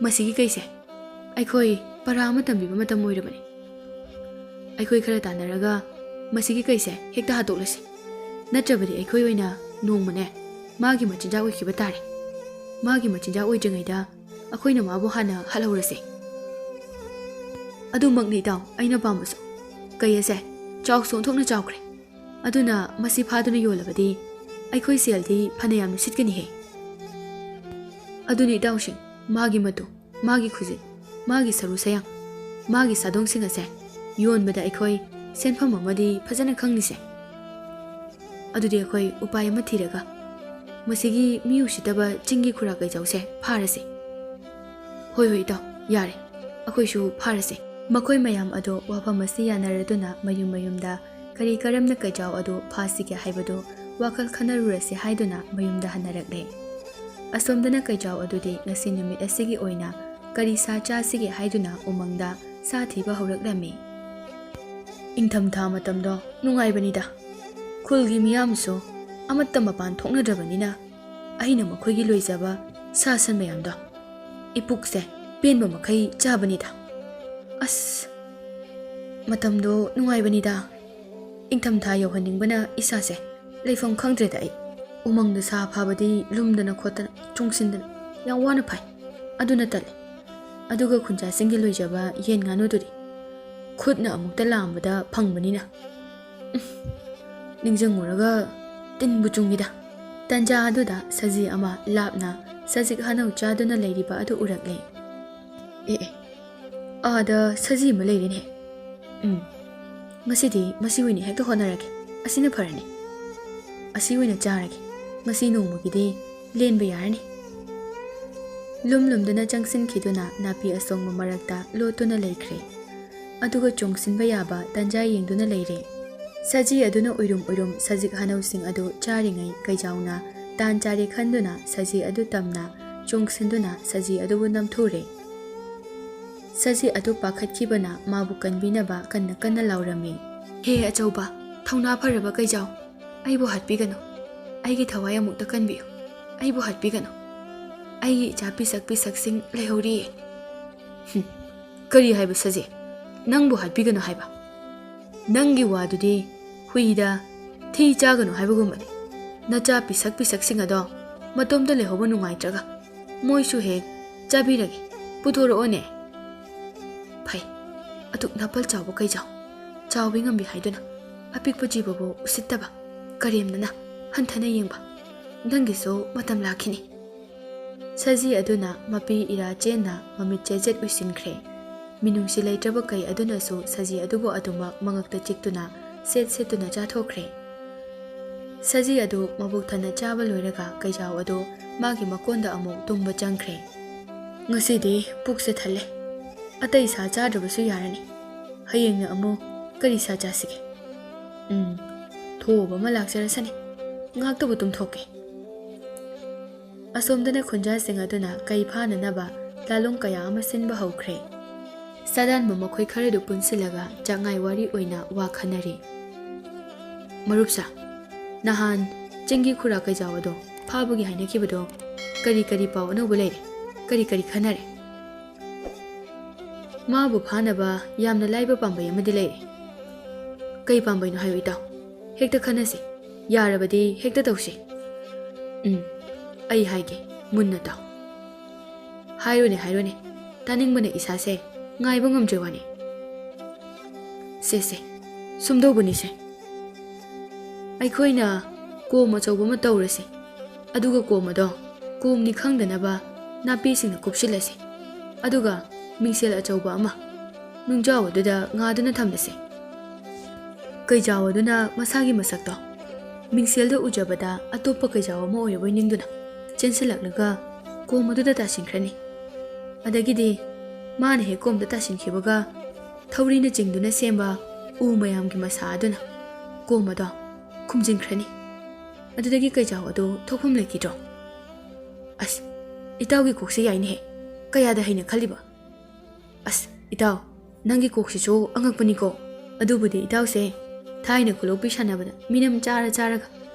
ꯃꯁꯤꯒꯤ ꯀꯩꯁꯦ ꯑꯩꯈꯣꯏ ꯄꯔꯥ ꯑꯃ ꯇꯝꯕꯤꯕ ꯃꯇꯝ ꯑꯣꯏꯔꯕꯅꯤ꯫ ꯑꯩꯈꯣꯏ ꯈꯔ ꯇꯥꯟꯅꯔꯒ ꯃꯁꯤꯒꯤ ꯀꯩꯁꯦ ꯍꯦꯛꯇ ꯍꯥꯠꯇꯣꯛꯂꯁꯤ꯫ ꯅꯠꯇ꯭ꯔꯕꯗꯤ ꯑꯩꯈꯣꯏ ꯑꯣꯏꯅ ꯅꯣꯡꯃꯅꯦ ꯃꯥꯒꯤ ꯃꯆꯤꯟꯖꯥꯛ ꯑꯣꯏꯈꯤꯕ ꯇꯥꯔꯦ꯫ ꯃꯥꯒꯤ ꯃꯆꯤꯟꯖꯥꯛ ꯑꯣꯏꯗ꯭ꯔꯤꯉꯩꯗ ꯑꯩꯈꯣꯏꯅ ꯃꯥꯕꯨ ꯍꯥꯟꯅ ꯍꯥꯠꯍꯧꯔꯁꯤ꯫ ꯑꯗꯨꯃꯛꯅꯤ ꯏꯇꯥꯎ ꯑꯩꯅ ꯄꯥꯝꯕꯁꯨ꯫ ꯀꯩ ꯑꯁꯦ ꯆꯥꯎꯁꯨ ꯑꯣꯟꯊꯣꯛꯅ ꯆꯥꯎꯈ꯭ꯔꯦ꯫ ꯑꯗꯨꯅ ꯃꯁꯤ ꯐꯥꯗꯨꯅ ꯌꯣꯜꯂꯕꯗꯤ ꯑꯩꯈꯣꯏ ꯁꯦꯜꯗꯤ ꯐꯅ ꯌꯥꯝꯅ ꯁꯤꯠꯀꯅꯤꯍꯦ꯫ ꯑꯗꯨꯅꯤ ꯏꯇꯥꯎꯁꯤꯡ, ꯃꯥꯒꯤ ꯃꯇꯨ, ꯃꯥꯒꯤ ꯈꯨꯖꯤꯟ, ꯃꯥꯒꯤ ꯁꯔꯨ ꯁꯌꯥꯡ, ꯃꯥꯒꯤ ꯁꯥꯗꯣꯡꯁꯤꯡ ꯑꯁꯦ ꯌꯣꯟꯕꯗ ꯑꯩꯈꯣꯏ ꯁꯦꯟꯐꯝ ꯑꯃꯗꯤ ꯐꯖꯅ ꯈꯪꯅꯤꯁꯦ꯫ ꯑꯗꯨꯗꯤ ꯑꯩꯈꯣꯏ ꯎꯄꯥꯏ ꯑꯃ ꯊꯤꯔꯒ ꯃꯁꯤꯒꯤ ꯃꯤ ꯎꯁꯤꯠꯇꯕ ꯆꯤꯡꯒꯤ ꯈꯨꯔꯥ ꯀꯩꯖꯥꯎꯁꯦ ꯐꯥꯔꯁꯤ꯫ ꯍꯣꯏ ꯍꯣꯏ ꯏꯇꯥꯎ, ꯌꯥꯔꯦ, ꯑꯩꯈꯣꯏꯁꯨ ꯐꯥꯔꯁꯦ꯫ ꯃꯈꯣꯏ ꯃꯌꯥꯝ ꯑꯗꯨ ꯋꯥꯐꯝ ꯑꯁꯤ ꯌꯥꯅꯔꯗꯨꯅ ꯃꯌꯨꯝ ꯃꯌꯨꯝꯗ ꯀꯔꯤ ꯀꯔꯝꯅ ꯀꯩꯖꯥꯎ ꯑꯗꯨ ꯐꯥꯁꯤꯒꯦ ꯍꯥꯏꯕꯗꯨ ꯋꯥꯈꯜ ꯈꯟꯅꯔꯨꯔꯁꯤ ꯍꯥꯏꯗꯨꯅ ꯃꯌꯨꯝꯗ ꯍꯟꯅꯔꯛꯂꯦ꯫ ꯑꯁꯣꯝꯗꯅ ꯀꯩꯖꯥꯎ ꯑꯗꯨꯗꯤ ꯉꯁꯤ ꯅꯨꯃꯤꯠ ꯑꯁꯤꯒꯤ ꯑꯣꯏꯅ ꯀꯔꯤ ꯁꯥ ꯆꯥꯁꯤꯒꯦ ꯍꯥꯏꯗꯨꯅ ꯎꯃꯪꯗ ꯁꯥ ꯊꯤꯕ ꯍꯧꯔꯛꯂꯝꯃꯤ꯫ ꯏꯪꯊꯝꯊꯥ ꯃꯇꯝꯗꯣ ꯅꯨꯡꯉꯥꯏꯕꯅꯤꯗ꯫ ꯈꯨꯜꯒꯤ ꯃꯤꯌꯥꯝꯁꯨ ꯑꯃꯠꯇ ꯃꯄꯥꯟ ꯊꯣꯛꯅꯗ꯭ꯔꯕꯅꯤꯅ ꯑꯩꯅ ꯃꯈꯣꯏꯒꯤ ꯂꯣꯏꯖꯕ ꯁꯥ ꯁꯟ ꯃꯌꯥꯝꯗꯣ ꯏꯄꯨꯛꯁꯦ ꯄꯦꯟꯕ ꯃꯈꯩ ꯆꯥꯕꯅꯤꯗ꯫ ꯑꯁ, ꯃꯇꯝꯗꯣ ꯅꯨꯡꯉꯥꯏꯕꯅꯤꯗ꯫ ꯏꯪꯊꯝꯊꯥ ꯌꯧꯍꯟꯅꯤꯡꯕꯅ ꯏꯁꯥꯁꯦ ꯂꯩꯐꯝ ꯈꯪꯗ꯭ꯔꯦꯗ ꯑꯩ꯫ ꯎꯃꯪꯗ ꯁꯥ ꯐꯥꯕꯗꯤ ꯂꯨꯝꯗꯅ ꯈꯣꯠꯇꯅ ꯆꯣꯡꯁꯤꯟꯗꯅ ꯌꯥꯝ ꯋꯥꯅ ꯐꯥꯏ꯫ ꯑꯗꯨꯅ ꯇꯜꯂꯦ꯫ ꯑꯗꯨꯒ ꯈꯨꯟꯖꯥꯁꯤꯡꯒꯤ ꯂꯣꯏꯖꯕ ꯌꯦꯟ ꯉꯥꯅꯨꯗꯨꯗꯤ ꯈꯨꯠꯅ ꯑꯃꯨꯛꯇ ꯂꯥꯝꯕꯗ ꯐꯪꯕꯅꯤꯅ꯫ ꯎꯝ, ꯅꯤꯡꯁꯤꯡꯉꯨꯔꯒ ꯇꯤꯟꯕꯨ ꯆꯨꯡꯉꯤꯗ꯫ ꯇꯟꯖꯥ ꯑꯗꯨꯗ ꯁꯖꯤ ꯑꯃ ꯂꯥꯞꯅ ꯁꯖꯤꯛ ꯍꯅꯧ ꯆꯥꯗꯨꯅ ꯂꯩꯔꯤꯕ ꯑꯗꯨ ꯎꯔꯛꯂꯦ꯫ ꯑꯦ ꯑꯦ, ꯑꯥꯗ ꯁꯖꯤ ꯑꯃ ꯂꯩꯔꯦꯅꯦ꯫ ꯎꯝ, ꯉꯁꯤꯗꯤ ꯃꯁꯤ ꯑꯣꯏꯅ ꯍꯦꯛꯇ ꯍꯣꯠꯅꯔꯒꯦ꯫ ꯑꯁꯤꯅ ꯐꯔꯅꯤ꯫ ꯑꯁꯤ ꯑꯣꯏꯅ ꯆꯥꯔꯒꯦ꯫ ꯉꯁꯤ ꯅꯣꯡꯃꯒꯤꯗꯤ ꯂꯦꯟꯕ ꯌꯥꯔꯅꯤ꯫ ꯂꯨꯝ ꯂꯨꯝꯗꯨꯅ ꯆꯪꯁꯤꯟꯈꯤꯗꯨꯅ ꯅꯥꯄꯤ ꯑꯁꯣꯡꯕ ꯃꯔꯛꯇ ꯂꯣꯠꯇꯨꯅ ꯂꯩꯈ꯭ꯔꯦ꯫ ꯑꯗꯨꯒ ꯆꯣꯡꯁꯤꯟꯕ ꯌꯥꯕ ꯇꯟꯖꯥ ꯌꯦꯡꯗꯨꯅ ꯂꯩꯔꯦ꯫ ꯁꯖꯤ ꯑꯗꯨꯅ ꯎꯏꯔꯨꯝ ꯎꯏꯔꯨꯝ ꯁꯖꯤꯛ ꯍꯅꯧꯁꯤꯡ ꯑꯗꯨ ꯆꯥꯔꯤꯉꯩ ꯀꯩꯖꯥꯎꯅ ꯇꯥꯟ ꯆꯥꯔꯦ ꯈꯟꯗꯨꯅ ꯁꯖꯤ ꯑꯗꯨ ꯇꯝꯅ ꯆꯣꯡꯁꯤꯟꯗꯨꯅ ꯁꯖꯤ ꯑꯗꯨꯕꯨ ꯅꯝꯊꯨꯔꯦ꯫ ꯁꯖꯤ ꯑꯗꯨ ꯄꯥꯈꯠꯈꯤꯕꯅ ꯃꯥꯕꯨ ꯀꯟꯕꯤꯅꯕ ꯀꯟꯅ ꯀꯟꯅ ꯂꯥꯎꯔꯝꯃꯤ꯫ "ꯍꯦ ꯑꯆꯧꯕ, ꯊꯧꯅꯥ ꯐꯔꯕ ꯀꯩꯖꯥꯎ, ꯑꯩꯕꯨ ꯍꯥꯠꯄꯤꯒꯅꯨ꯫ ꯑꯩꯒꯤ ꯊꯋꯥꯏ ꯑꯃꯨꯛꯇ ꯀꯟꯕꯤꯌꯨ꯫ ꯑꯩꯕꯨ ꯍꯥꯠꯄꯤꯒꯅꯨ꯫ ꯑꯩꯒꯤ ꯏꯆꯥ ꯄꯤꯁꯛ ꯄꯤꯁꯛꯁꯤꯡ ꯂꯩꯍꯧꯔꯤꯌꯦ꯫" "ꯍꯨꯝ, ꯀꯔꯤ ꯍꯥꯏꯕ ꯁꯖꯤ? ꯅꯪꯕꯨ ꯍꯥꯠꯄꯤꯒꯅꯨ ꯍꯥꯏꯕ? ꯅꯪꯒꯤ ꯋꯥꯗꯨꯗꯤ ꯍꯨꯏꯗ ꯊꯤ ꯆꯥꯒꯅꯨ ꯍꯥꯏꯕꯒꯨꯝꯕꯅꯤ꯫ ꯅꯆꯥ ꯄꯤꯁꯛ ꯄꯤꯁꯛꯁꯤꯡ ꯑꯗꯣ ꯃꯇꯣꯝꯇ ꯂꯩꯍꯧꯕ ꯅꯨꯡꯉꯥꯏꯇ꯭ꯔꯒ ꯃꯣꯏꯁꯨ ꯍꯦꯛ ꯆꯥꯕꯤꯔꯒꯦ꯫ ꯄꯨꯊꯣꯔꯛꯑꯣꯅꯦ꯫" "ꯐꯩ, ꯑꯗꯨꯛ ꯅꯥꯄꯜ ꯆꯥꯎꯕ ꯀꯩꯖꯥꯎ, ꯆꯥꯎꯕꯤ ꯉꯝꯕꯤ ꯍꯥꯏꯗꯨꯅ ꯑꯄꯤꯛꯄ ꯖꯤꯕꯕꯨ ꯎꯁꯤꯠꯇꯕ, ꯀꯔꯦꯝꯅꯅ ꯍꯟꯊꯅ ꯌꯦꯡꯕ꯫ ꯅꯪꯒꯤꯁꯨ ꯃꯇꯝ ꯂꯥꯛꯈꯤꯅꯤ꯫" ꯁꯖꯤ ꯑꯗꯨꯅ ꯃꯄꯤ ꯏꯔꯥ ꯆꯦꯟꯅ ꯃꯃꯤꯠ ꯆꯦꯖꯦꯠ ꯎꯏꯁꯤꯟꯈ꯭ꯔꯦ꯫ ꯃꯤꯅꯨꯡꯁꯤ ꯂꯩꯇ꯭ꯔꯕ ꯀꯩ ꯑꯗꯨꯅꯁꯨ ꯁꯖꯤ ꯑꯗꯨꯕꯨ ꯑꯗꯨꯃꯛ ꯃꯉꯛꯇ ꯆꯤꯛꯇꯨꯅ ꯁꯦꯠ ꯁꯦꯠꯇꯨꯅ ꯆꯥꯊꯣꯛꯈ꯭ꯔꯦ꯫ ꯁꯖꯤ ꯑꯗꯨ ꯃꯕꯨꯛ ꯊꯟꯅ ꯆꯥꯕ ꯂꯣꯏꯔꯒ ꯀꯩꯖꯥꯎ ꯑꯗꯨ ꯃꯥꯒꯤ ꯃꯀꯣꯟꯗ ꯑꯃꯨꯛ ꯇꯨꯝꯕ ꯆꯪꯈ꯭ꯔꯦ꯫ "ꯉꯁꯤꯗꯤ ꯄꯨꯛꯁꯦ ꯊꯜꯂꯦ꯫ ꯑꯇꯩ ꯁꯥ ꯆꯥꯗ꯭ꯔꯕꯁꯨ ꯌꯥꯔꯅꯤ꯫ ꯍꯌꯦꯡꯅ ꯑꯃꯨꯛ ꯀꯔꯤ ꯁꯥ ꯆꯥꯁꯤꯒꯦ? ꯎꯝ, ꯊꯣꯕ ꯑꯃ ꯂꯥꯛꯆꯔꯁꯅꯤ꯫ ꯉꯥꯏꯍꯥꯛꯇꯕꯨ ꯇꯨꯝꯊꯣꯛꯀꯦ꯫" ꯑꯁꯣꯝꯗꯅ ꯈꯨꯟꯖꯥꯁꯤꯡ ꯑꯗꯨꯅ ꯀꯩ ꯐꯥꯅꯅꯕ ꯂꯥꯂꯣꯡ ꯀꯌꯥ ꯑꯃ ꯁꯤꯟꯕ ꯍꯧꯈ꯭ꯔꯦ꯫ ꯆꯥꯗꯥꯟꯕ ꯃꯈꯣꯏ ꯈꯔꯗꯨ ꯄꯨꯟꯁꯤꯜꯂꯒ ꯆꯥꯛꯉꯥꯏ ꯋꯥꯔꯤ ꯑꯣꯏꯅ ꯋꯥ ꯈꯟꯅꯔꯤ꯫ ꯃꯔꯨꯞꯁꯥ, ꯅꯍꯥꯟ ꯆꯤꯡꯒꯤ ꯈꯨꯔꯥ ꯀꯩꯖꯥꯎ ꯑꯗꯣ ꯐꯥꯕꯒꯤ ꯍꯥꯏꯅꯈꯤꯕꯗꯣ ꯀꯔꯤ ꯀꯔꯤ ꯄꯥꯎ ꯑꯅꯧꯕ ꯂꯩꯔꯦ? ꯀꯔꯤ ꯀꯔꯤ ꯈꯟꯅꯔꯦ? ꯃꯥꯕꯨ ꯐꯥꯅꯕ ꯌꯥꯝꯅ ꯂꯥꯏꯕ ꯄꯥꯝꯕꯩ ꯑꯃꯗꯤ ꯂꯩꯔꯦ꯫ ꯀꯩ ꯄꯥꯝꯕꯩꯅꯣ ꯍꯥꯏꯌꯨ ꯏꯇꯥꯎ, ꯍꯦꯛꯇ ꯈꯟꯅꯁꯤ꯫ ꯌꯥꯔꯕꯗꯤ ꯍꯦꯛꯇ ꯇꯧꯁꯤ꯫ ꯎꯝ, ꯑꯩ ꯍꯥꯏꯒꯦ, ꯃꯨꯟꯅ ꯇꯥꯎ꯫ ꯍꯥꯏꯔꯣꯅꯦ, ꯍꯥꯏꯔꯣꯅꯦ, ꯇꯥꯅꯤꯡꯕꯅ ꯏꯁꯥꯁꯦ ꯉꯥꯏꯕ ꯉꯝꯗ꯭ꯔꯦ ꯋꯥꯅꯦ꯫ ꯁꯦ ꯁꯦ, ꯁꯨꯝꯗꯧꯕꯅꯤꯁꯦ꯫ ꯑꯩꯈꯣꯏꯅ ꯀꯣꯝ ꯑꯆꯧꯕ ꯑꯃ ꯇꯧꯔꯁꯦ꯫ ꯑꯗꯨꯒ ꯀꯣꯝ ꯑꯗꯣ ꯀꯣꯝꯅꯤ ꯈꯪꯗꯅꯕ ꯅꯥꯄꯤꯁꯤꯡꯅ ꯀꯨꯞꯁꯤꯜꯂꯁꯦ꯫ ꯑꯗꯨꯒ ꯃꯤꯡꯁꯦꯜ ꯑꯆꯧꯕ ꯑꯃ ꯅꯨꯡꯖꯥꯎ ꯑꯗꯨꯗ ꯉꯥꯗꯨꯅ ꯊꯝꯂꯁꯦ꯫ ꯀꯩꯖꯥꯎ ꯑꯗꯨꯅ ꯃꯁꯥꯒꯤ ꯃꯁꯛꯇꯣ ꯃꯤꯡꯁꯦꯜꯗ ꯎꯖꯕꯗ ꯑꯇꯣꯞꯄ ꯀꯩꯖꯥꯎ ꯑꯃ ꯑꯣꯏꯔꯕꯣꯏ ꯅꯤꯡꯗꯨꯅ ꯆꯦꯟꯁꯤꯜꯂꯛꯂꯒ ꯀꯣꯝ ꯑꯗꯨꯗ ꯇꯥꯁꯤꯟꯈ꯭ꯔꯅꯤ꯫ ꯑꯗꯒꯤꯗꯤ ꯃꯥꯅ ꯍꯦꯛ ꯀꯣꯝꯗ ꯇꯥꯁꯤꯟꯈꯤꯕꯒ ꯊꯧꯔꯤꯅ ꯆꯤꯡꯗꯨꯅ ꯁꯦꯝꯕ ꯎ ꯃꯌꯥꯝꯒꯤ ꯃꯁꯥ ꯑꯗꯨꯅ ꯀꯣꯝ ꯑꯗꯣ ꯈꯨꯝꯖꯤꯟꯈ꯭ꯔꯅꯤ꯫ ꯑꯗꯨꯗꯒꯤ ꯀꯩꯖꯥꯎ ꯑꯗꯨ ꯊꯣꯛꯐꯝ ꯂꯩꯈꯤꯗ꯭ꯔꯣ? ꯑꯁ, ꯏꯇꯥꯎꯒꯤ ꯀꯣꯛꯁꯦ ꯌꯥꯏꯅꯦꯍꯦ꯫ ꯀꯌꯥꯗ ꯍꯩꯅ ꯈꯜꯂꯤꯕ? ꯑꯁ, ꯏꯇꯥꯎ, ꯅꯪꯒꯤ ꯀꯣꯛꯁꯤꯁꯨ ꯑꯉꯛꯄꯅꯤꯀꯣ꯫ ꯑꯗꯨꯕꯨꯗꯤ ꯏꯇꯥꯎꯁꯦ ꯊꯥꯏꯅ ꯈꯨꯂꯣꯛꯄꯤ ꯁꯥꯟꯅꯕꯗ ꯃꯤꯅꯝ ꯆꯥꯔ ꯆꯥꯔꯒ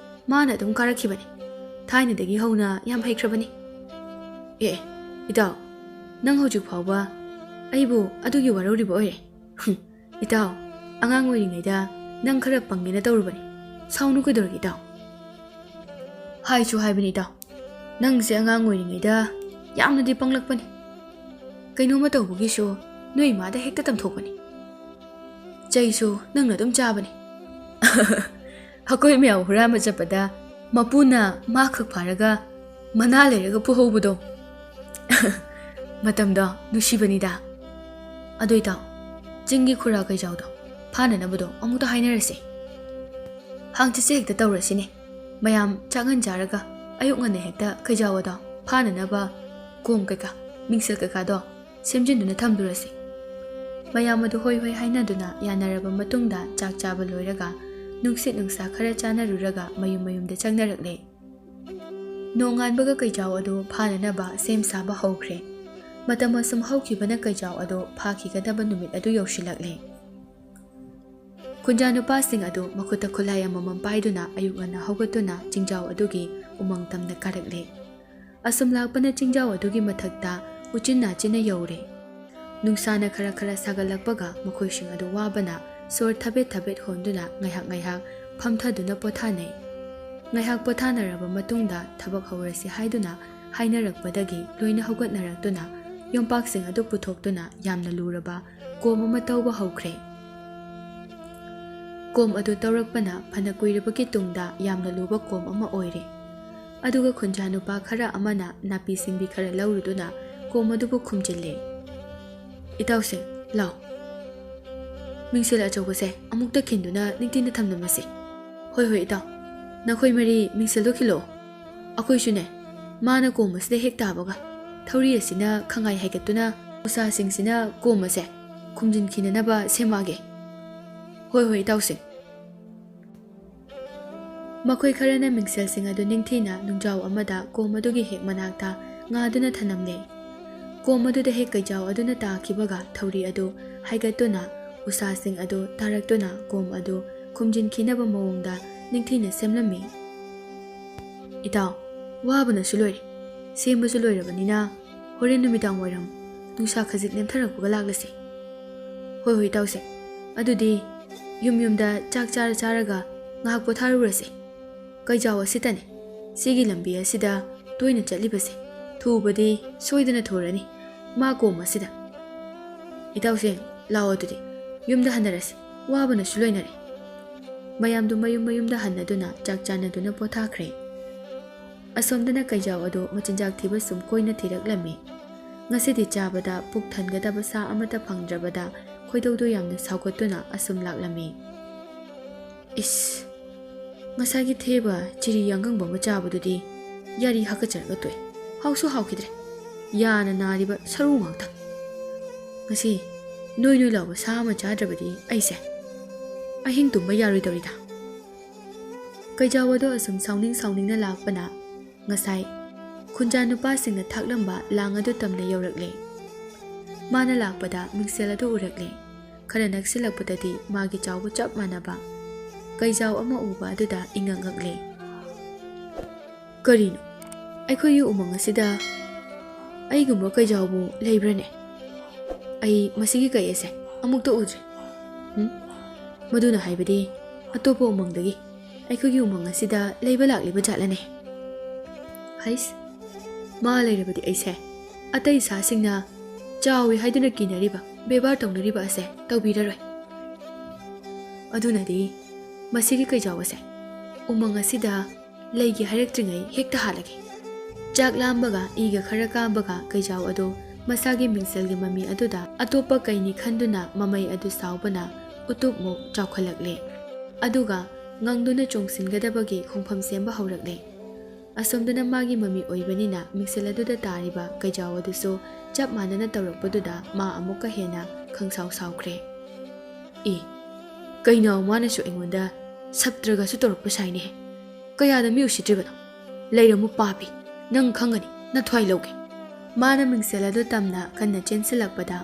ꯃꯥꯅ ꯑꯗꯨꯝ ꯀꯥꯔꯛꯈꯤꯕꯅꯤ꯫ ꯊꯥꯏꯅꯗꯒꯤ ꯍꯧꯅ ꯌꯥꯝ ꯍꯩꯈ꯭ꯔꯕꯅꯤ꯫ ꯑꯦ, ꯏꯇꯥꯎ, ꯅꯪ ꯍꯧꯖꯤꯛ ꯐꯥꯎꯕ ꯑꯩꯕꯨ ꯑꯗꯨꯒꯤ ꯋꯥꯔꯧꯔꯤꯕ ꯑꯣꯏꯔꯦ꯫ ꯍꯨꯝ, ꯏꯇꯥꯎ, ꯑꯉꯥꯡ ꯑꯣꯏꯔꯤꯉꯩꯗ ꯅꯪ ꯈꯔ ꯄꯪꯉꯦꯅ ꯇꯧꯔꯨꯕꯅꯤ꯫ ꯁꯥꯎꯅꯨ ꯀꯩꯗꯧꯔꯒꯦ ꯏꯇꯥꯎ? ꯍꯥꯏꯁꯨ ꯍꯥꯏꯕꯅꯤ ꯏꯇꯥꯎ, ꯅꯪꯁꯦ ꯑꯉꯥꯡ ꯑꯣꯏꯔꯤꯉꯩꯗ ꯌꯥꯝꯅꯗꯤ ꯄꯪꯂꯛꯄꯅꯤ꯫ ꯀꯩꯅꯣꯝꯃ ꯇꯧꯕꯒꯤꯁꯨ ꯅꯣꯏ ꯏꯃꯥꯗ ꯍꯦꯛꯇ ꯇꯝꯊꯣꯛꯄꯅꯤ꯫ ꯆꯩꯁꯨ ꯅꯪꯅ ꯑꯗꯨꯝ ꯆꯥꯕꯅꯤ꯫ ꯑꯩꯈꯣꯏ ꯃꯌꯥꯝ ꯍꯨꯔꯥꯟꯕ ꯆꯠꯄꯗ ꯃꯄꯨꯅ ꯃꯥ ꯈꯛ ꯐꯥꯔꯒ ꯃꯅꯥ ꯂꯩꯔꯒ ꯄꯨꯍꯧꯕꯗꯣ꯫ ꯃꯇꯝꯗꯣ ꯅꯨꯡꯁꯤꯕꯅꯤꯗ꯫ ꯑꯗꯨ ꯏꯇꯥꯎ, ꯆꯤꯡꯒꯤ ꯈꯨꯔꯥ ꯀꯩꯖꯥꯎꯗꯣ ꯐꯥꯅꯅꯕꯗꯣ ꯑꯃꯨꯛꯇ ꯍꯥꯏꯅꯔꯁꯦ꯫ ꯍꯥꯡꯆꯤꯠꯁꯦ ꯍꯦꯛꯇ ꯇꯧꯔꯁꯤꯅꯦ꯫ ꯃꯌꯥꯝ ꯆꯥꯛ ꯉꯟ ꯆꯥꯔꯒ ꯑꯌꯨꯛ ꯉꯟꯅ ꯍꯦꯛꯇ ꯀꯩꯖꯥꯎ ꯑꯗꯣ ꯐꯥꯅꯅꯕ ꯀꯣꯝ ꯀꯩꯀꯥ, ꯃꯤꯡꯁꯦꯜ ꯀꯩꯀꯥꯗꯣ ꯁꯦꯝꯖꯤꯟꯗꯨꯅ ꯊꯝꯂꯨꯔꯁꯤ꯫ ꯃꯌꯥꯝ ꯑꯗꯨ ꯍꯣꯏ ꯍꯣꯏ ꯍꯥꯏꯅꯗꯨꯅ ꯌꯥꯅꯔꯕ ꯃꯇꯨꯡꯗ ꯆꯥꯛ ꯆꯥꯕ ꯂꯣꯏꯔꯒ ꯅꯨꯡꯁꯤꯠ ꯅꯨꯡꯁꯥ ꯈꯔ ꯆꯥꯅꯔꯨꯔꯒ ꯃꯌꯨꯝ ꯃꯌꯨꯝꯗ ꯆꯪꯅꯔꯛꯂꯦ꯫ ꯅꯣꯡꯉꯥꯟꯕꯒ ꯀꯩꯖꯥꯎ ꯑꯗꯨ ꯐꯥꯅꯅꯕ ꯁꯦꯝ ꯁꯥꯕ ꯍꯧꯈ꯭ꯔꯦ꯫ ꯃꯇꯝ ꯑꯁꯨꯝ ꯍꯧꯈꯤꯕꯅ ꯀꯩꯖꯥꯎ ꯑꯗꯨ ꯐꯥꯈꯤꯒꯗꯕ ꯅꯨꯃꯤꯠ ꯑꯗꯨ ꯌꯧꯁꯤꯜꯂꯛꯂꯦ꯫ ꯈꯨꯟꯖꯥ ꯅꯨꯄꯥꯁꯤꯡ ꯑꯗꯨ ꯃꯈꯨꯠꯇ ꯈꯨꯠꯂꯥꯏ ꯑꯃꯃꯝ ꯄꯥꯏꯗꯨꯅ ꯑꯌꯨꯛ ꯉꯟꯅ ꯍꯧꯒꯠꯇꯨꯅ ꯆꯤꯡꯖꯥꯎ ꯑꯗꯨꯒꯤ ꯎꯃꯪ ꯇꯝꯅ ꯀꯥꯔꯛꯂꯦ꯫ ꯑꯁꯨꯝ ꯂꯥꯛꯄꯅ ꯆꯤꯡꯖꯥꯎ ꯑꯗꯨꯒꯤ ꯃꯊꯛꯇ ꯎꯆꯤꯟ ꯅꯥꯆꯤꯟꯅ ꯌꯧꯔꯦ꯫ ꯅꯨꯡꯁꯥꯅ ꯈꯔ ꯈꯔ ꯁꯥꯒꯠꯂꯛꯄꯒ ꯃꯈꯣꯏꯁꯤꯡ ꯑꯗꯨ ꯋꯥꯕꯅ ꯁꯣꯔ ꯊꯕꯦꯠ ꯊꯕꯦꯠ ꯍꯣꯟꯗꯨꯅ ꯉꯥꯏꯍꯥꯛ ꯉꯥꯏꯍꯥꯛ ꯐꯝꯊꯗꯨꯅ ꯄꯣꯊꯥꯅꯩ꯫ ꯉꯥꯏꯍꯥꯛ ꯄꯣꯊꯥꯅꯔꯕ ꯃꯇꯨꯡꯗ ꯊꯕꯛ ꯍꯧꯔꯁꯤ ꯍꯥꯏꯗꯨꯅ ꯍꯥꯏꯅꯔꯛꯄꯗꯒꯤ ꯂꯣꯏꯅ ꯍꯧꯒꯠꯅꯔꯛꯇꯨꯅ ꯌꯣꯝꯄꯥꯛꯁꯤꯡ ꯑꯗꯨ ꯄꯨꯊꯣꯛꯇꯨꯅ ꯌꯥꯝꯅ ꯂꯨꯔꯕ ꯀꯣꯝ ꯑꯃ ꯇꯧꯕ ꯍꯧꯈ꯭ꯔꯦ꯫ ꯀꯣꯝ ꯑꯗꯨ ꯇꯧꯔꯛꯄꯅ ꯐꯅ ꯀꯨꯏꯔꯕꯒꯤ ꯇꯨꯡꯗ ꯌꯥꯝꯅ ꯂꯨꯕ ꯀꯣꯝ ꯑꯃ ꯑꯣꯏꯔꯦ꯫ ꯑꯗꯨꯒ ꯈꯨꯟꯖꯥ ꯅꯨꯄꯥ ꯈꯔ ꯑꯃꯅ ꯅꯥꯄꯤ ꯁꯤꯡꯕꯤ ꯈꯔ ꯂꯧꯔꯨꯗꯨꯅ ꯀꯣꯝ ꯑꯗꯨꯕꯨ ꯈꯨꯝꯖꯤꯜꯂꯦ꯫ "ꯏꯇꯥꯎꯁꯤꯡ, ꯂꯥꯎ꯫ ꯃꯤꯡꯁꯦꯜ ꯑꯆꯧꯕꯁꯦ ꯑꯃꯨꯛꯇ ꯈꯤꯟꯗꯨꯅ ꯅꯤꯡꯊꯤꯅ ꯊꯝꯂꯝꯃꯁꯤ꯫ ꯍꯣꯏ, ꯍꯣꯏ, ꯏꯇꯥꯎ꯫ ꯅꯈꯣꯏ ꯃꯔꯤ ꯃꯤꯡꯁꯦꯜꯗꯨ ꯈꯤꯜꯂꯛꯑꯣ꯫ ꯑꯩꯈꯣꯏꯁꯨꯅꯦ, ꯃꯥꯅ ꯀꯣꯝ ꯑꯁꯤꯗ ꯍꯦꯛ ꯇꯥꯕꯒ ꯊꯧꯔꯤ ꯑꯁꯤꯅ ꯈꯪꯉꯥꯏ ꯍꯥꯏꯒꯠꯇꯨꯅ ꯎꯁꯥꯁꯤꯡꯁꯤꯅ ꯀꯣꯝ ꯑꯁꯦ ꯈꯨꯝꯖꯤꯟꯈꯤꯅꯅꯕ ꯁꯦꯝꯃꯛꯑꯒꯦ꯫" "ꯍꯣꯏ, ꯍꯣꯏ, ꯏꯇꯥꯎꯁꯤꯡ꯫" ꯃꯈꯣꯏ ꯈꯔꯅ ꯃꯤꯡꯁꯦꯜꯁꯤꯡ ꯑꯗꯨ ꯅꯤꯡꯊꯤꯅ ꯅꯨꯡꯖꯥꯎ ꯑꯃꯗ ꯀꯣꯝ ꯑꯗꯨꯒꯤ ꯍꯦꯛ ꯃꯅꯥꯛꯇ ꯉꯥꯗꯨꯅ ꯊꯅꯝꯂꯦ꯫ ꯀꯣꯝ ꯑꯗꯨꯗ ꯍꯦꯛ ꯀꯩꯖꯥꯎ ꯑꯗꯨꯅ ꯇꯥꯈꯤꯕꯒ ꯊꯧꯔꯤ ꯑꯗꯨ ꯍꯥꯏꯒꯠꯇꯨꯅ ꯎꯁꯥꯁꯤꯡ ꯑꯗꯨ ꯇꯥꯔꯛꯇꯨꯅ ꯀꯣꯝ ꯑꯗꯨ ꯈꯨꯝꯖꯤꯟꯈꯤꯅꯕ ꯃꯑꯣꯡꯗ ꯅꯤꯡꯊꯤꯅ ꯁꯦꯝꯂꯝꯃꯤ꯫ "ꯏꯇꯥꯎ, ꯋꯥꯕꯅꯁꯨ ꯂꯣꯏꯔꯦ꯫ ꯁꯦꯝꯕꯁꯨ ꯂꯣꯏꯔꯕꯅꯤꯅ ꯍꯣꯔꯦꯟ ꯅꯨꯃꯤꯗꯥꯡ ꯋꯥꯏꯔꯝ ꯅꯨꯡꯁꯥ ꯈꯖꯤꯛ ꯅꯦꯝꯊꯔꯛꯄꯒ ꯂꯥꯛꯂꯁꯤ꯫" "ꯍꯣꯏ, ꯍꯣꯏ, ꯏꯇꯥꯎꯁꯦ꯫ ꯑꯗꯨꯗꯤ ꯌꯨꯝ ꯌꯨꯝꯗ ꯆꯥꯛ ꯆꯥꯔ ꯆꯥꯔꯒ ꯉꯥꯏꯍꯥꯛ ꯄꯣꯊꯥꯔꯨꯔꯁꯦ꯫ ꯀꯩꯖꯥꯎ ꯑꯁꯤꯗꯅꯦ, ꯁꯤꯒꯤ ꯂꯝꯕꯤ ꯑꯁꯤꯗ ꯇꯣꯏꯅ ꯆꯠꯂꯤꯕꯁꯦ꯫ ꯊꯨꯕꯗꯤ ꯁꯣꯏꯗꯅ ꯊꯨꯔꯅꯤ, ꯃꯥ ꯀꯣꯝ ꯑꯁꯤꯗ꯫ ꯏꯇꯥꯎꯁꯦ, ꯂꯥꯛꯑꯣ ꯑꯗꯨꯗꯤ, ꯌꯨꯝꯗ ꯍꯟꯅꯔꯁꯤ, ꯋꯥꯕꯅꯁꯨ ꯂꯣꯏꯅꯔꯦ꯫" ꯃꯌꯥꯝꯗꯨ ꯃꯌꯨꯝ ꯃꯌꯨꯝꯗ ꯍꯟꯅꯗꯨꯅ ꯆꯥꯛ ꯆꯥꯅꯗꯨꯅ ꯄꯣꯊꯥꯈ꯭ꯔꯦ꯫ ꯑꯁꯣꯝꯗꯅ ꯀꯩꯖꯥꯎ ꯑꯗꯨ ꯃꯆꯤꯟꯖꯥꯛ ꯊꯤꯕ ꯁꯨꯝ ꯀꯣꯏꯅ ꯊꯤꯔꯛꯂꯝꯃꯤ꯫ ꯉꯁꯤꯗꯤ ꯆꯥꯕꯗ ꯄꯨꯛ ꯊꯟꯒꯗꯕ ꯁꯥ ꯑꯃꯠꯇ ꯐꯪꯗ꯭ꯔꯕꯗ ꯈꯣꯏꯗꯧꯗꯨ ꯌꯥꯝꯅ ꯁꯥꯎꯒꯠꯇꯨꯅ ꯑꯁꯨꯝ ꯂꯥꯛꯂꯝꯃꯤ꯫ "ꯏꯁ, ꯉꯁꯥꯏꯒꯤ ꯊꯦꯕ ꯆꯤꯔꯤ ꯑꯉꯪꯕ ꯑꯃ ꯆꯥꯕꯗꯨꯗꯤ ꯌꯥꯔꯤ ꯍꯥꯀꯠꯆꯔꯒ ꯇꯣꯛꯑꯦ꯫ ꯍꯥꯎꯁꯨ ꯍꯥꯎꯈꯤꯗ꯭ꯔꯦ꯫ ꯌꯥꯅ ꯅꯥꯔꯤꯕ ꯁꯔꯨ ꯉꯥꯛꯇ꯫ ꯉꯁꯤ ꯅꯣꯏ ꯅꯣꯏ ꯂꯥꯎꯕ ꯁꯥ ꯑꯃ ꯆꯥꯗ꯭ꯔꯕꯗꯤ ꯑꯩꯁꯦ ꯑꯍꯤꯡ ꯇꯨꯝꯕ ꯌꯥꯔꯣꯏꯗꯧꯔꯤꯗ꯫" ꯀꯩꯖꯥꯎ ꯑꯗꯣ ꯑꯁꯨꯝ ꯁꯥꯎꯅꯤꯡ ꯁꯥꯎꯅꯤꯡꯅ ꯂꯥꯛꯄꯅ ꯉꯁꯥꯏ ꯈꯨꯟꯖꯥ ꯅꯨꯄꯥꯁꯤꯡꯅ ꯊꯥꯛꯂꯝꯕ ꯂꯥꯡ ꯑꯗꯨ ꯇꯝꯅ ꯌꯧꯔꯛꯂꯦ꯫ ꯃꯥꯅ ꯂꯥꯛꯄꯗ ꯃꯤꯡꯁꯦꯜ ꯑꯗꯨ ꯎꯔꯛꯂꯦ꯫ ꯈꯔ ꯅꯛꯁꯤꯜꯂꯛꯄꯗꯗꯤ ꯃꯥꯒꯤ ꯆꯥꯎꯕ ꯆꯞ ꯃꯥꯟꯅꯕ ꯀꯩꯖꯥꯎ ꯑꯃ ꯎꯕ ꯑꯗꯨꯗ ꯏꯉꯛ ꯉꯛꯂꯦ꯫ "ꯀꯔꯤꯅꯣ? ꯑꯩꯈꯣꯏꯒꯤ ꯎꯃꯪ ꯑꯁꯤꯗ ꯑꯩꯒꯨꯝꯕ ꯀꯩꯖꯥꯎꯕꯨ ꯂꯩꯕ꯭ꯔꯅꯦ? ꯑꯩ ꯃꯁꯤꯒꯤ ꯀꯩ ꯑꯁꯦ ꯑꯃꯨꯛꯇ ꯎꯗ꯭ꯔꯤ꯫ ꯎꯝ? ꯃꯗꯨꯅ ꯍꯥꯏꯕꯗꯤ ꯑꯇꯣꯞꯄ ꯎꯃꯪꯗꯒꯤ ꯑꯩꯈꯣꯏꯒꯤ ꯎꯃꯪ ꯑꯁꯤꯗ ꯂꯩꯕ ꯂꯥꯛꯂꯤꯕ ꯖꯥꯠꯂꯅꯦ? ꯍꯩꯁ, ꯃꯥ ꯂꯩꯔꯕꯗꯤ ꯑꯩꯁꯦ ꯑꯇꯩ ꯁꯥꯁꯤꯡꯅ ꯆꯥꯎꯏ ꯍꯥꯏꯗꯨꯅ ꯀꯤꯅꯔꯤꯕ, ꯕꯦꯕꯥꯔ ꯇꯧꯅꯔꯤꯕ ꯑꯁꯦ ꯇꯧꯕꯤꯔꯔꯣꯏ꯫ ꯑꯗꯨꯅꯗꯤ ꯃꯁꯤꯒꯤ ꯀꯩꯖꯥꯎ ꯑꯁꯦ ꯎꯃꯪ ꯑꯁꯤꯗ ꯂꯩꯒꯦ ꯍꯥꯏꯔꯛꯇ꯭ꯔꯤꯉꯩ ꯍꯦꯛꯇ ꯍꯥꯠꯂꯒꯦ꯫" ꯆꯥꯛ ꯂꯥꯝꯕꯒ ꯏꯒ ꯈꯔ ꯀꯥꯕꯒ ꯀꯩꯖꯥꯎ ꯑꯗꯨ ꯃꯁꯥꯒꯤ ꯃꯤꯡꯁꯦꯜꯒꯤ ꯃꯃꯤ ꯑꯗꯨꯗ ꯑꯇꯣꯞꯄ ꯀꯩꯅꯤ ꯈꯟꯗꯨꯅ ꯃꯃꯩ ꯑꯗꯨ ꯁꯥꯎꯕꯅ ꯎꯇꯨꯞꯃꯨꯛ ꯆꯥꯎꯈꯠꯂꯛꯂꯦ꯫ ꯑꯗꯨꯒ ꯉꯪꯗꯨꯅ ꯆꯣꯡꯁꯤꯟꯒꯗꯕꯒꯤ ꯈꯣꯡꯐꯝ ꯁꯦꯝꯕ ꯍꯧꯔꯛꯂꯦ꯫ ꯑꯁꯣꯝꯗꯅ ꯃꯥꯒꯤ ꯃꯃꯤ ꯑꯣꯏꯕꯅꯤꯅ ꯃꯤꯡꯁꯦꯜ ꯑꯗꯨꯗ ꯇꯥꯔꯤꯕ ꯀꯩꯖꯥꯎ ꯑꯗꯨꯁꯨ ꯆꯞ ꯃꯥꯟꯅꯅ ꯇꯧꯔꯛꯄꯗꯨꯗ ꯃꯥ ꯑꯃꯨꯛꯀ ꯍꯦꯟꯅ ꯈꯪꯁꯥꯎ ꯁꯥꯎꯈ꯭ꯔꯦ꯫ "ꯑꯦ, ꯀꯩꯅꯣ ꯃꯥꯅꯁꯨ ꯑꯩꯉꯣꯟꯗ ꯁꯞꯇ꯭ꯔꯒꯁꯨ ꯇꯧꯔꯛꯄ ꯁꯥꯏꯅꯦ꯫ ꯀꯌꯥꯗ ꯃꯤ ꯎꯁꯤꯠꯇ꯭ꯔꯤꯕꯅꯣ? ꯂꯩꯔꯝꯃꯨ ꯄꯥꯄꯤ, ꯅꯪ ꯈꯪꯒꯅꯤ, ꯅꯊ꯭ꯋꯥꯏ ꯂꯧꯒꯦ꯫" ꯃꯥꯅ ꯃꯤꯡꯁꯦꯜ ꯑꯗꯨ ꯇꯝꯅ ꯀꯟꯅ ꯆꯦꯟꯁꯤꯜꯂꯛꯄꯗ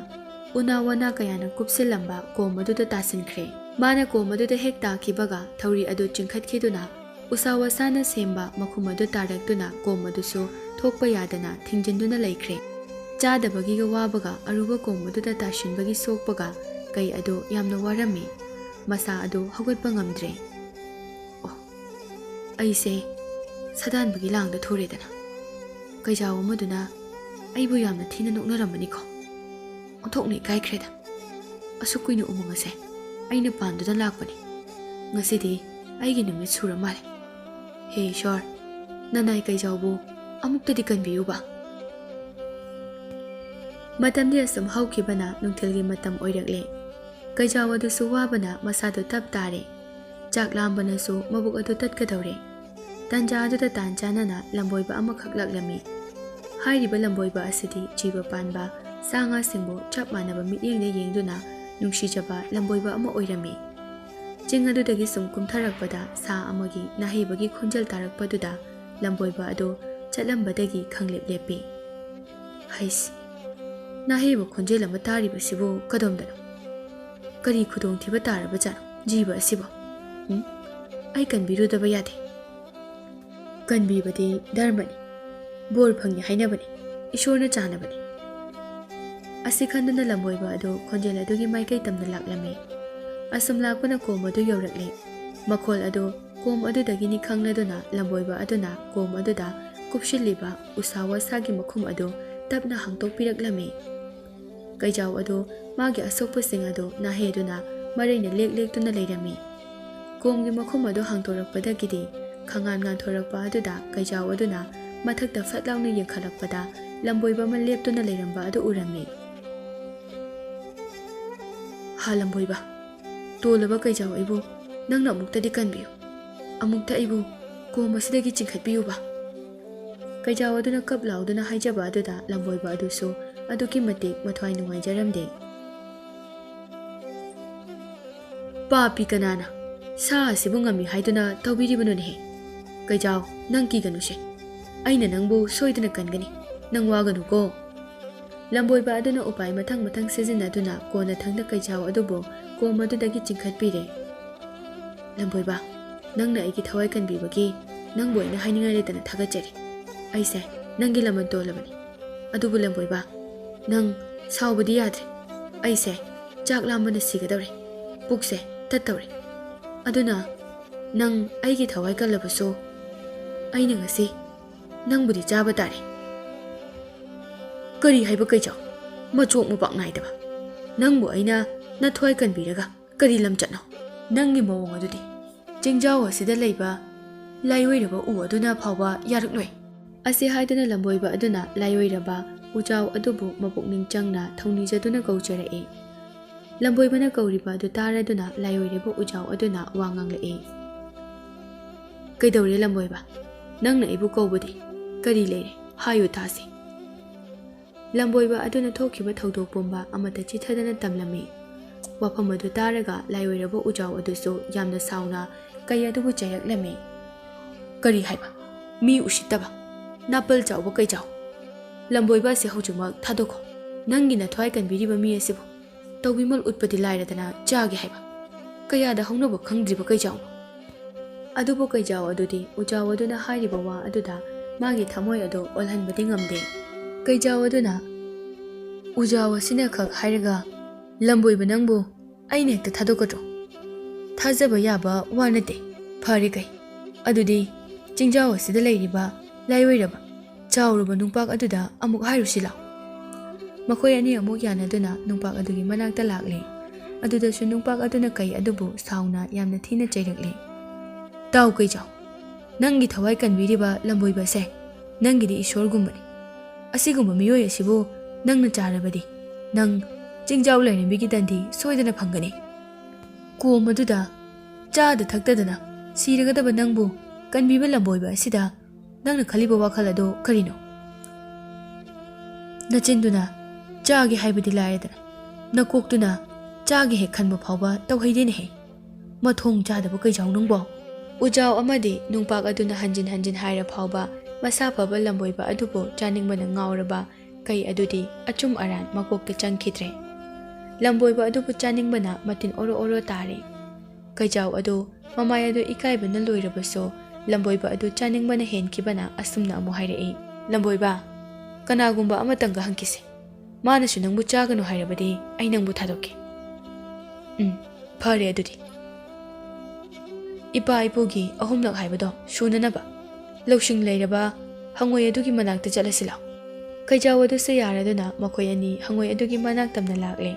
ꯎꯅꯥ ꯋꯥꯅꯥ ꯀꯌꯥꯅ ꯀꯨꯞꯁꯤꯜꯂꯝꯕ ꯀꯣꯝ ꯑꯗꯨꯗ ꯇꯥꯁꯤꯟꯈ꯭ꯔꯦ꯫ ꯃꯥꯅ ꯀꯣꯝ ꯑꯗꯨꯗ ꯍꯦꯛ ꯇꯥꯈꯤꯕꯒ ꯊꯧꯔꯤ ꯑꯗꯨ ꯆꯤꯡꯈꯠꯈꯤꯗꯨꯅ ꯎꯁꯥ ꯋꯥꯁꯥꯅ ꯁꯦꯝꯕ ꯃꯈꯨꯝ ꯑꯗꯨ ꯇꯥꯔꯛꯇꯨꯅ ꯀꯣꯝ ꯑꯗꯨꯁꯨ ꯊꯣꯛꯄ ꯌꯥꯗꯅ ꯊꯤꯡꯖꯤꯟꯗꯨꯅ ꯂꯩꯈ꯭ꯔꯦ꯫ ꯆꯥꯗꯕꯒꯤꯒ ꯋꯥꯕꯒ ꯑꯔꯨꯕ ꯀꯣꯝ ꯑꯗꯨꯗ ꯇꯥꯁꯤꯟꯕꯒꯤ ꯁꯣꯛꯄꯒ ꯀꯩ ꯑꯗꯨ ꯌꯥꯝꯅ ꯋꯥꯔꯝꯃꯤ꯫ ꯃꯁꯥ ꯑꯗꯨ ꯍꯧꯒꯠꯄ ꯉꯝꯗ꯭ꯔꯦ꯫ "ꯑꯣ, ꯑꯩꯁꯦ ꯁꯥꯗꯥꯟꯕꯒꯤ ꯂꯥꯡꯗ ꯊꯨꯔꯦꯗꯅ꯫ ꯀꯩꯖꯥꯎ ꯑꯃꯗꯨꯅ ꯑꯩꯕꯨ ꯌꯥꯝꯅ ꯊꯤꯅ ꯅꯣꯛꯅꯔꯝꯃꯅꯤꯀꯣ꯫ ꯑꯣꯟꯊꯣꯛꯅ ꯏꯀꯥꯏꯈ꯭ꯔꯦꯗ꯫ ꯑꯁꯨꯛ ꯀꯨꯏꯅ ꯎꯃꯪ ꯑꯁꯦ ꯑꯩꯅ ꯄꯥꯟꯗꯨꯅ ꯂꯥꯛꯄꯅꯤ꯫ ꯉꯁꯤꯗꯤ ꯑꯩꯒꯤ ꯅꯨꯃꯤꯠ ꯁꯨꯔ ꯃꯥꯜꯂꯦ꯫ ꯍꯦ ꯏꯁꯣꯔ, ꯅꯅꯥꯏ ꯀꯩꯖꯥꯎꯕꯨ ꯑꯃꯨꯛꯇꯗꯤ ꯀꯟꯕꯤꯌꯨꯕ꯫" ꯃꯇꯝꯗꯤ ꯑꯁꯨꯝ ꯍꯧꯈꯤꯕꯅ ꯅꯨꯡꯊꯤꯜꯒꯤ ꯃꯇꯝ ꯑꯣꯏꯔꯛꯂꯦ꯫ ꯀꯩꯖꯥꯎ ꯑꯗꯨꯁꯨ ꯋꯥꯕꯅ ꯃꯁꯥꯗꯨ ꯇꯞ ꯇꯥꯔꯦ꯫ ꯆꯥꯛ ꯂꯥꯝꯕꯅꯁꯨ ꯃꯕꯨꯛ ꯑꯗꯨ ꯇꯠꯀꯗꯧꯔꯦ꯫ ꯇꯟꯖꯥ ꯑꯗꯨꯗ ꯇꯥꯟ ꯆꯥꯅꯅ ꯂꯝꯕꯣꯏꯕ ꯑꯃꯈꯛ ꯂꯥꯛꯂꯝꯃꯤ꯫ ꯍꯥꯏꯔꯤꯕ ꯂꯝꯕꯣꯏꯕ ꯑꯁꯤꯗꯤ ꯖꯤꯕ ꯄꯥꯟꯕ ꯁꯥ ꯉꯥꯁꯤꯡꯕꯨ ꯆꯞ ꯃꯥꯟꯅꯕ ꯃꯤꯠꯌꯦꯡꯗ ꯌꯦꯡꯗꯨꯅ ꯅꯨꯡꯁꯤꯖꯕ ꯂꯝꯕꯣꯏꯕ ꯑꯃ ꯑꯣꯏꯔꯝꯃꯤ꯫ ꯆꯤꯡ ꯑꯗꯨꯗꯒꯤ ꯁꯨꯝ ꯀꯨꯝꯊꯔꯛꯄꯗ ꯁꯥ ꯑꯃꯒꯤ ꯅꯥꯍꯩꯕꯒꯤ ꯈꯣꯟꯖꯦꯜ ꯇꯥꯔꯛꯄꯗꯨꯗ ꯂꯝꯕꯣꯏꯕ ꯑꯗꯨ ꯆꯠꯂꯝꯕꯗꯒꯤ ꯈꯪꯂꯦꯞ ꯂꯦꯞꯄꯤ꯫ "ꯍꯩꯁ, ꯅꯥꯍꯩꯕ ꯈꯣꯟꯖꯦꯜ ꯑꯃ ꯇꯥꯔꯤꯕꯁꯤꯕꯨ ꯀꯗꯣꯝꯗꯅꯣ? ꯀꯔꯤ ꯈꯨꯗꯣꯡꯊꯤꯕ ꯇꯥꯔꯕꯖꯥꯠꯅꯣ ꯖꯤꯕ ꯑꯁꯤꯕꯣ? ꯎꯝ? ꯑꯩ ꯀꯟꯕꯤꯔꯨꯗꯕ ꯌꯥꯗꯦ꯫ ꯀꯟꯕꯤꯕꯗꯤ ꯙꯔꯃꯅꯤ, ꯕꯣꯔ ꯐꯪꯉꯤ ꯍꯥꯏꯅꯕꯅꯤ, ꯏꯁꯣꯔꯅ ꯆꯥꯟꯅꯕꯅꯤ꯫ ꯑꯁꯤ ꯈꯟꯗꯨꯅ ꯂꯝꯕꯣꯏꯕ ꯑꯗꯨ ꯈꯣꯟꯖꯦꯜ ꯑꯗꯨꯒꯤ ꯃꯥꯏꯀꯩ ꯇꯝꯅ ꯂꯥꯛꯂꯝꯃꯤ꯫ ꯑꯁꯨꯝ ꯂꯥꯛꯄꯅ ꯀꯣꯝ ꯑꯗꯨ ꯌꯧꯔꯛꯂꯦ꯫ ꯃꯈꯣꯜ ꯑꯗꯨ ꯀꯣꯝ ꯑꯗꯨꯗꯒꯤꯅꯤ ꯈꯪꯂꯗꯨꯅ ꯂꯝꯕꯣꯏꯕ ꯑꯗꯨꯅ ꯀꯣꯝ ꯑꯗꯨꯗ ꯀꯨꯞꯁꯤꯜꯂꯤꯕ ꯎꯁꯥ ꯋꯥꯁꯥꯒꯤ ꯃꯈꯨꯝ ꯑꯗꯨ ꯇꯞꯅ ꯍꯥꯡꯗꯣꯛꯄꯤꯔꯛꯂꯝꯃꯤ꯫ ꯀꯩꯖꯥꯎ ꯑꯗꯨ ꯃꯥꯒꯤ ꯑꯁꯣꯛꯄꯁꯤꯡ ꯑꯗꯨ ꯅꯥꯍꯦꯗꯨꯅ ꯃꯔꯩꯅ ꯂꯦꯛ ꯂꯦꯛꯇꯨꯅ ꯂꯩꯔꯝꯃꯤ꯫ ꯀꯣꯝꯒꯤ ꯃꯈꯨꯝ ꯑꯗꯨ ꯍꯥꯡꯗꯣꯔꯛꯄꯗꯒꯤꯗꯤ ꯈꯪꯉꯥꯟ ꯉꯥꯟꯊꯣꯔꯛꯄ ꯑꯗꯨꯗ ꯀꯩꯖꯥꯎ ꯑꯗꯨꯅ ꯃꯊꯛꯇ ꯐꯠ ꯂꯥꯎꯅ ꯌꯦꯡꯈꯠꯂꯛꯄꯗ ꯂꯝꯕꯣꯏꯕ ꯑꯃ ꯂꯦꯞꯇꯨꯅ ꯂꯩꯔꯝꯕ ꯑꯗꯨ ꯎꯔꯝꯃꯤ꯫ "ꯍꯥ ꯂꯝꯕꯣꯏꯕ, ꯇꯣꯜꯂꯕ ꯀꯩꯖꯥꯎ ꯑꯩꯕꯨ ꯅꯪꯅ ꯑꯃꯨꯛꯇꯗꯤ ꯀꯟꯕꯤꯌꯨ, ꯑꯃꯨꯛꯇ ꯑꯩꯕꯨ ꯀꯣꯝ ꯑꯁꯤꯗꯒꯤ ꯆꯤꯡꯈꯠꯄꯤꯌꯨꯕ"꯫ ꯀꯩꯖꯥꯎ ꯑꯗꯨꯅ ꯀꯞ ꯂꯥꯎꯗꯨꯅ ꯍꯥꯏꯖꯕ ꯑꯗꯨꯗ ꯂꯝꯕꯣꯏꯕ ꯑꯗꯨꯁꯨ ꯑꯗꯨꯛꯀꯤ ꯃꯇꯤꯛ ꯃꯊ꯭ꯋꯥꯏ ꯅꯨꯡꯉꯥꯏꯖꯔꯝꯗꯦ꯫ "ꯄꯥꯄꯤ ꯀꯅꯥꯅ ꯁꯥ ꯑꯁꯤꯕꯨ ꯉꯝꯃꯤ ꯍꯥꯏꯗꯨꯅ ꯇꯧꯕꯤꯔꯤꯕꯅꯣꯅꯦꯍꯦ? ꯀꯩꯖꯥꯎ, ꯅꯪ ꯀꯤꯒꯅꯨꯁꯦ, ꯑꯩꯅ ꯅꯪꯕꯨ ꯁꯣꯏꯗꯅ ꯀꯟꯒꯅꯤ, ꯅꯪ ꯋꯥꯒꯅꯨꯀꯣ"꯫ ꯂꯝꯕꯣꯏꯕ ꯑꯗꯨꯅ ꯎꯄꯥꯏ ꯃꯊꯪ ꯃꯊꯪ ꯁꯤꯖꯤꯟꯅꯗꯨꯅ ꯀꯣꯟꯅꯊꯪꯗ ꯀꯩꯖꯥꯎ ꯑꯗꯨꯕꯨ ꯀꯣꯝ ꯑꯗꯨꯗꯒꯤ ꯆꯤꯡꯈꯠꯄꯤꯔꯦ꯫ "ꯂꯝꯕꯣꯏꯕ, ꯅꯪꯅ ꯑꯩꯒꯤ ꯊꯋꯥꯏ ꯀꯟꯕꯤꯕꯒꯤ ꯅꯪꯕꯨ ꯑꯩꯅ ꯍꯥꯏꯅꯤꯡꯉꯥꯏ ꯂꯩꯇꯅ ꯊꯥꯒꯠꯆꯔꯤ꯫ ꯑꯩꯁꯦ ꯅꯪꯒꯤ ꯂꯃꯟ ꯇꯣꯜꯂꯕꯅꯤ꯫ ꯑꯗꯨꯕꯨ ꯂꯝꯕꯣꯏꯕ, ꯅꯪ ꯁꯥꯎꯕꯗꯤ ꯌꯥꯗ꯭ꯔꯦ꯫ ꯑꯩꯁꯦ ꯆꯥꯛ ꯂꯥꯝꯕꯅ ꯁꯤꯒꯗꯧꯔꯦ, ꯄꯨꯛꯁꯦ ꯇꯠꯇꯧꯔꯦ꯫ ꯑꯗꯨꯅ ꯅꯪ ꯑꯩꯒꯤ ꯊꯋꯥꯏ ꯀꯜꯂꯕꯁꯨ ꯑꯩꯅ ꯉꯁꯤ ꯅꯪꯕꯨꯗꯤ ꯆꯥꯕ ꯇꯥꯔꯦ"꯫ "ꯀꯔꯤ ꯍꯥꯏꯕ ꯀꯩꯖꯥꯎ? ꯃꯆꯣꯛ ꯃꯄꯥꯛ ꯅꯥꯏꯗꯕ꯫ ꯅꯪꯕꯨ ꯑꯩꯅ ꯅꯊ꯭ꯋꯥꯏ ꯀꯟꯕꯤꯔꯒ ꯀꯔꯤ ꯂꯝꯆꯠꯅꯣ? ꯅꯪꯒꯤ ꯃꯑꯣꯡ ꯑꯗꯨꯗꯤ ꯆꯤꯡꯖꯥꯎ ꯑꯁꯤꯗ ꯂꯩꯕ ꯂꯥꯏꯑꯣꯏꯔꯕ ꯎ ꯑꯗꯨꯅ ꯐꯥꯎꯕ ꯌꯥꯔꯛꯂꯣꯏ"꯫ ꯑꯁꯤ ꯍꯥꯏꯗꯨꯅ ꯂꯝꯕꯣꯏꯕ ꯑꯗꯨꯅ ꯂꯥꯏꯑꯣꯏꯔꯕ ꯎꯖꯥꯎ ꯑꯗꯨꯕꯨ ꯃꯄꯨꯛꯅꯤꯡ ꯆꯪꯅ ꯊꯧꯅꯤꯖꯗꯨꯅ ꯀꯧꯖꯔꯛꯏ꯫ ꯂꯝꯕꯣꯏꯕꯅ ꯀꯧꯔꯤꯕ ꯑꯗꯨ ꯇꯥꯔꯗꯨꯅ ꯂꯥꯏꯑꯣꯏꯔꯕ ꯎꯖꯥꯎ ꯑꯗꯨꯅ ꯋꯥ ꯉꯥꯡꯂꯛꯏ꯫ "ꯀꯩꯗꯧꯔꯦ ꯂꯝꯕꯣꯏꯕ? ꯅꯪꯅ ꯑꯩꯕꯨ ꯀꯧꯕꯗꯤ ꯀꯔꯤ ꯂꯩꯔꯦ? ꯍꯥꯏꯌꯨ ꯇꯥꯁꯤ"꯫ ꯂꯝꯕꯣꯏꯕ ꯑꯗꯨꯅ ꯊꯣꯛꯈꯤꯕ ꯊꯧꯗꯣꯛ ꯄꯨꯝꯕ ꯑꯃꯠꯇ ꯆꯤꯊꯗꯅ ꯇꯝꯂꯝꯃꯤ꯫ ꯋꯥꯐꯝ ꯑꯗꯨ ꯇꯥꯔꯒ ꯂꯥꯏꯑꯣꯏꯔꯕ ꯎꯖꯥꯎ ꯑꯗꯨꯁꯨ ꯌꯥꯝꯅ ꯁꯥꯎꯅ ꯀꯩ ꯑꯗꯨꯕꯨ ꯆꯩꯔꯛꯂꯝꯃꯤ꯫ "ꯀꯔꯤ ꯍꯥꯏꯕ? ꯃꯤ ꯎꯁꯤꯠꯇꯕ, ꯅꯥꯄꯜ ꯆꯥꯎꯕ ꯀꯩꯖꯥꯎ! ꯂꯝꯕꯣꯏꯕ ꯑꯁꯤ ꯍꯧꯖꯤꯛꯃꯛ ꯊꯥꯗꯣꯛꯈꯣ꯫ ꯅꯪꯒꯤ ꯅꯊ꯭ꯋꯥꯏ ꯀꯟꯕꯤꯔꯤꯕ ꯃꯤ ꯑꯁꯤꯕꯨ ꯇꯧꯕꯤꯃꯜ ꯎꯠꯄꯗꯤ ꯂꯥꯏꯔꯗꯅ ꯆꯥꯒꯦ ꯍꯥꯏꯕ꯫ ꯀꯌꯥꯗ ꯍꯧꯅꯕ ꯈꯪꯗ꯭ꯔꯤꯕ ꯀꯩꯖꯥꯎꯅꯣ? ꯑꯗꯨꯕꯨ ꯀꯩꯖꯥꯎ ꯑꯗꯨꯗꯤ ꯎꯖꯥꯎ ꯑꯗꯨꯅ ꯍꯥꯏꯔꯤꯕ ꯋꯥ ꯑꯗꯨꯗ ꯃꯥꯒꯤ ꯊꯃꯣꯏ ꯑꯗꯨ ꯑꯣꯜꯍꯟꯕꯗꯤ ꯉꯝꯗꯦ꯫ ꯀꯩꯖꯥꯎ ꯑꯗꯨꯅ ꯎꯖꯥꯎ ꯑꯁꯤꯅ ꯈꯛ ꯍꯥꯏꯔꯒ, "ꯂꯝꯕꯣꯏꯕ ꯅꯪꯕꯨ ꯑꯩꯅ ꯍꯦꯛꯇ ꯊꯥꯗꯣꯛꯀꯗ꯭ꯔꯣ? ꯊꯥꯖꯕ ꯌꯥꯕ ꯋꯥ ꯅꯠꯇꯦ꯫ ꯐꯔꯦ ꯀꯩ, ꯑꯗꯨꯗꯤ ꯆꯤꯡꯖꯥꯎ ꯑꯁꯤꯗ ꯂꯩꯔꯤꯕ ꯂꯥꯏꯑꯣꯏꯔꯕ ꯆꯥꯎꯔꯕ ꯅꯨꯡꯄꯥꯛ ꯑꯗꯨꯗ ꯑꯃꯨꯛ ꯍꯥꯏꯔꯨꯁꯤ ꯂꯥꯎ꯫" ꯃꯈꯣꯏ ꯑꯅꯤ ꯑꯃꯨꯛ ꯌꯥꯅꯗꯨꯅ ꯅꯨꯡꯄꯥꯛ ꯑꯗꯨꯒꯤ ꯃꯅꯥꯛꯇ ꯂꯥꯛꯂꯦ꯫ ꯑꯗꯨꯗꯁꯨ ꯅꯨꯡꯄꯥꯛ ꯑꯗꯨꯅ ꯀꯩ ꯑꯗꯨꯕꯨ ꯁꯥꯎꯅ ꯌꯥꯝꯅ ꯊꯤꯅ ꯆꯩꯔꯛꯂꯦ꯫ "ꯇꯥꯎ ꯀꯩꯖꯥꯎ, ꯅꯪꯒꯤ ꯊꯋꯥꯏ ꯀꯟꯕꯤꯔꯤꯕ ꯂꯝꯕꯣꯏꯕꯁꯦ ꯅꯪꯒꯤꯗꯤ ꯏꯁꯣꯔꯒꯨꯝꯕꯅꯤ꯫ ꯑꯁꯤꯒꯨꯝꯕ ꯃꯤꯑꯣꯏ ꯑꯁꯤꯕꯨ ꯅꯪꯅ ꯆꯥꯔꯕꯗꯤ ꯅꯪ ꯆꯤꯡꯖꯥꯎ ꯂꯥꯏꯔꯦꯝꯕꯤꯒꯤ ꯗꯟꯗꯤ ꯁꯣꯏꯗꯅ ꯐꯪꯒꯅꯤ꯫ ꯀꯣꯝ ꯑꯗꯨꯗ ꯆꯥꯗ ꯊꯛꯇꯗꯅ ꯁꯤꯔꯒꯗꯕ ꯅꯪꯕꯨ ꯀꯟꯕꯤꯕ ꯂꯝꯕꯣꯏꯕ ꯑꯁꯤꯗ ꯅꯪꯅ ꯈꯜꯂꯤꯕ ꯋꯥꯈꯜ ꯑꯗꯨ ꯀꯔꯤꯅꯣ? ꯅꯆꯤꯟꯗꯨꯅ ꯆꯥꯒꯦ ꯍꯥꯏꯕꯗꯤ ꯂꯥꯏꯔꯗꯅ, ꯅꯀꯣꯛꯇꯨꯅ ꯆꯥꯒꯦ ꯍꯦꯛ ꯈꯟꯕ ꯐꯥꯎꯕ ꯇꯧꯍꯩꯗꯦꯅꯦꯍꯦ꯫ ꯃꯊꯣꯡ ꯆꯥꯗꯕ ꯀꯩꯖꯥꯎ ꯅꯪꯕꯣ!" ꯎꯖꯥꯎ ꯑꯃꯗꯤ ꯅꯨꯡꯄꯥꯛ ꯑꯗꯨꯅ ꯍꯟꯖꯤꯟ ꯍꯟꯖꯤꯟ ꯍꯥꯏꯔ ꯐꯥꯎꯕ ꯃꯁꯥ ꯐꯕ ꯂꯝꯕꯣꯏꯕ ꯑꯗꯨꯕꯨ ꯆꯥꯅꯤꯡꯕꯅ ꯉꯥꯎꯔꯕ ꯀꯩ ꯑꯗꯨꯗꯤ ꯑꯆꯨꯝ ꯑꯔꯥꯟ ꯃꯀꯣꯛꯇ ꯆꯪꯈꯤꯗ꯭ꯔꯦ꯫ ꯂꯝꯕꯣꯏꯕ ꯑꯗꯨꯕꯨ ꯆꯥꯅꯤꯡꯕꯅ ꯃꯇꯤꯟ ꯑꯣꯔꯣ ꯑꯣꯔꯣ ꯇꯥꯔꯦ꯫ ꯀꯩꯖꯥꯎ ꯑꯗꯨ ꯃꯃꯥꯏ ꯑꯗꯨ ꯏꯀꯥꯏꯕꯅ ꯂꯣꯏꯔꯕꯁꯨ ꯂꯝꯕꯣꯏꯕ ꯑꯗꯨ ꯆꯥꯅꯤꯡꯕꯅ ꯍꯦꯟꯈꯤꯕꯅ ꯑꯁꯨꯝꯅ ꯑꯃꯨꯛ ꯍꯥꯏꯔꯛꯏ, "ꯂꯝꯕꯣꯏꯕ, ꯀꯅꯥꯒꯨꯝꯕ ꯑꯃꯇꯪꯒ ꯍꯪꯈꯤꯁꯦ꯫ ꯃꯥꯅꯁꯨ ꯅꯪꯕꯨ ꯆꯥꯒꯅꯨ ꯍꯥꯏꯔꯕꯗꯤ ꯑꯩ ꯅꯪꯕꯨ ꯊꯥꯗꯣꯛꯀꯦ꯫" "ꯎꯝ, ꯐꯔꯦ ꯑꯗꯨꯗꯤ꯫ ꯏꯄꯥ ꯏꯄꯨꯒꯤ ꯑꯍꯨꯝꯂꯛ ꯍꯥꯏꯕꯗꯣ ꯁꯨꯅꯅꯕ ꯂꯧꯁꯤꯡ ꯂꯩꯔꯕ ꯍꯪꯉꯣꯏ ꯑꯗꯨꯒꯤ ꯃꯅꯥꯛꯇ ꯆꯠꯂꯁꯤ ꯂꯥꯎ꯫" ꯀꯩꯖꯥꯎ ꯑꯗꯨꯁꯨ ꯌꯥꯔꯗꯨꯅ ꯃꯈꯣꯏ ꯑꯅꯤ ꯍꯪꯉꯣꯏ ꯑꯗꯨꯒꯤ ꯃꯅꯥꯛ ꯇꯝꯅ ꯂꯥꯛꯂꯦ꯫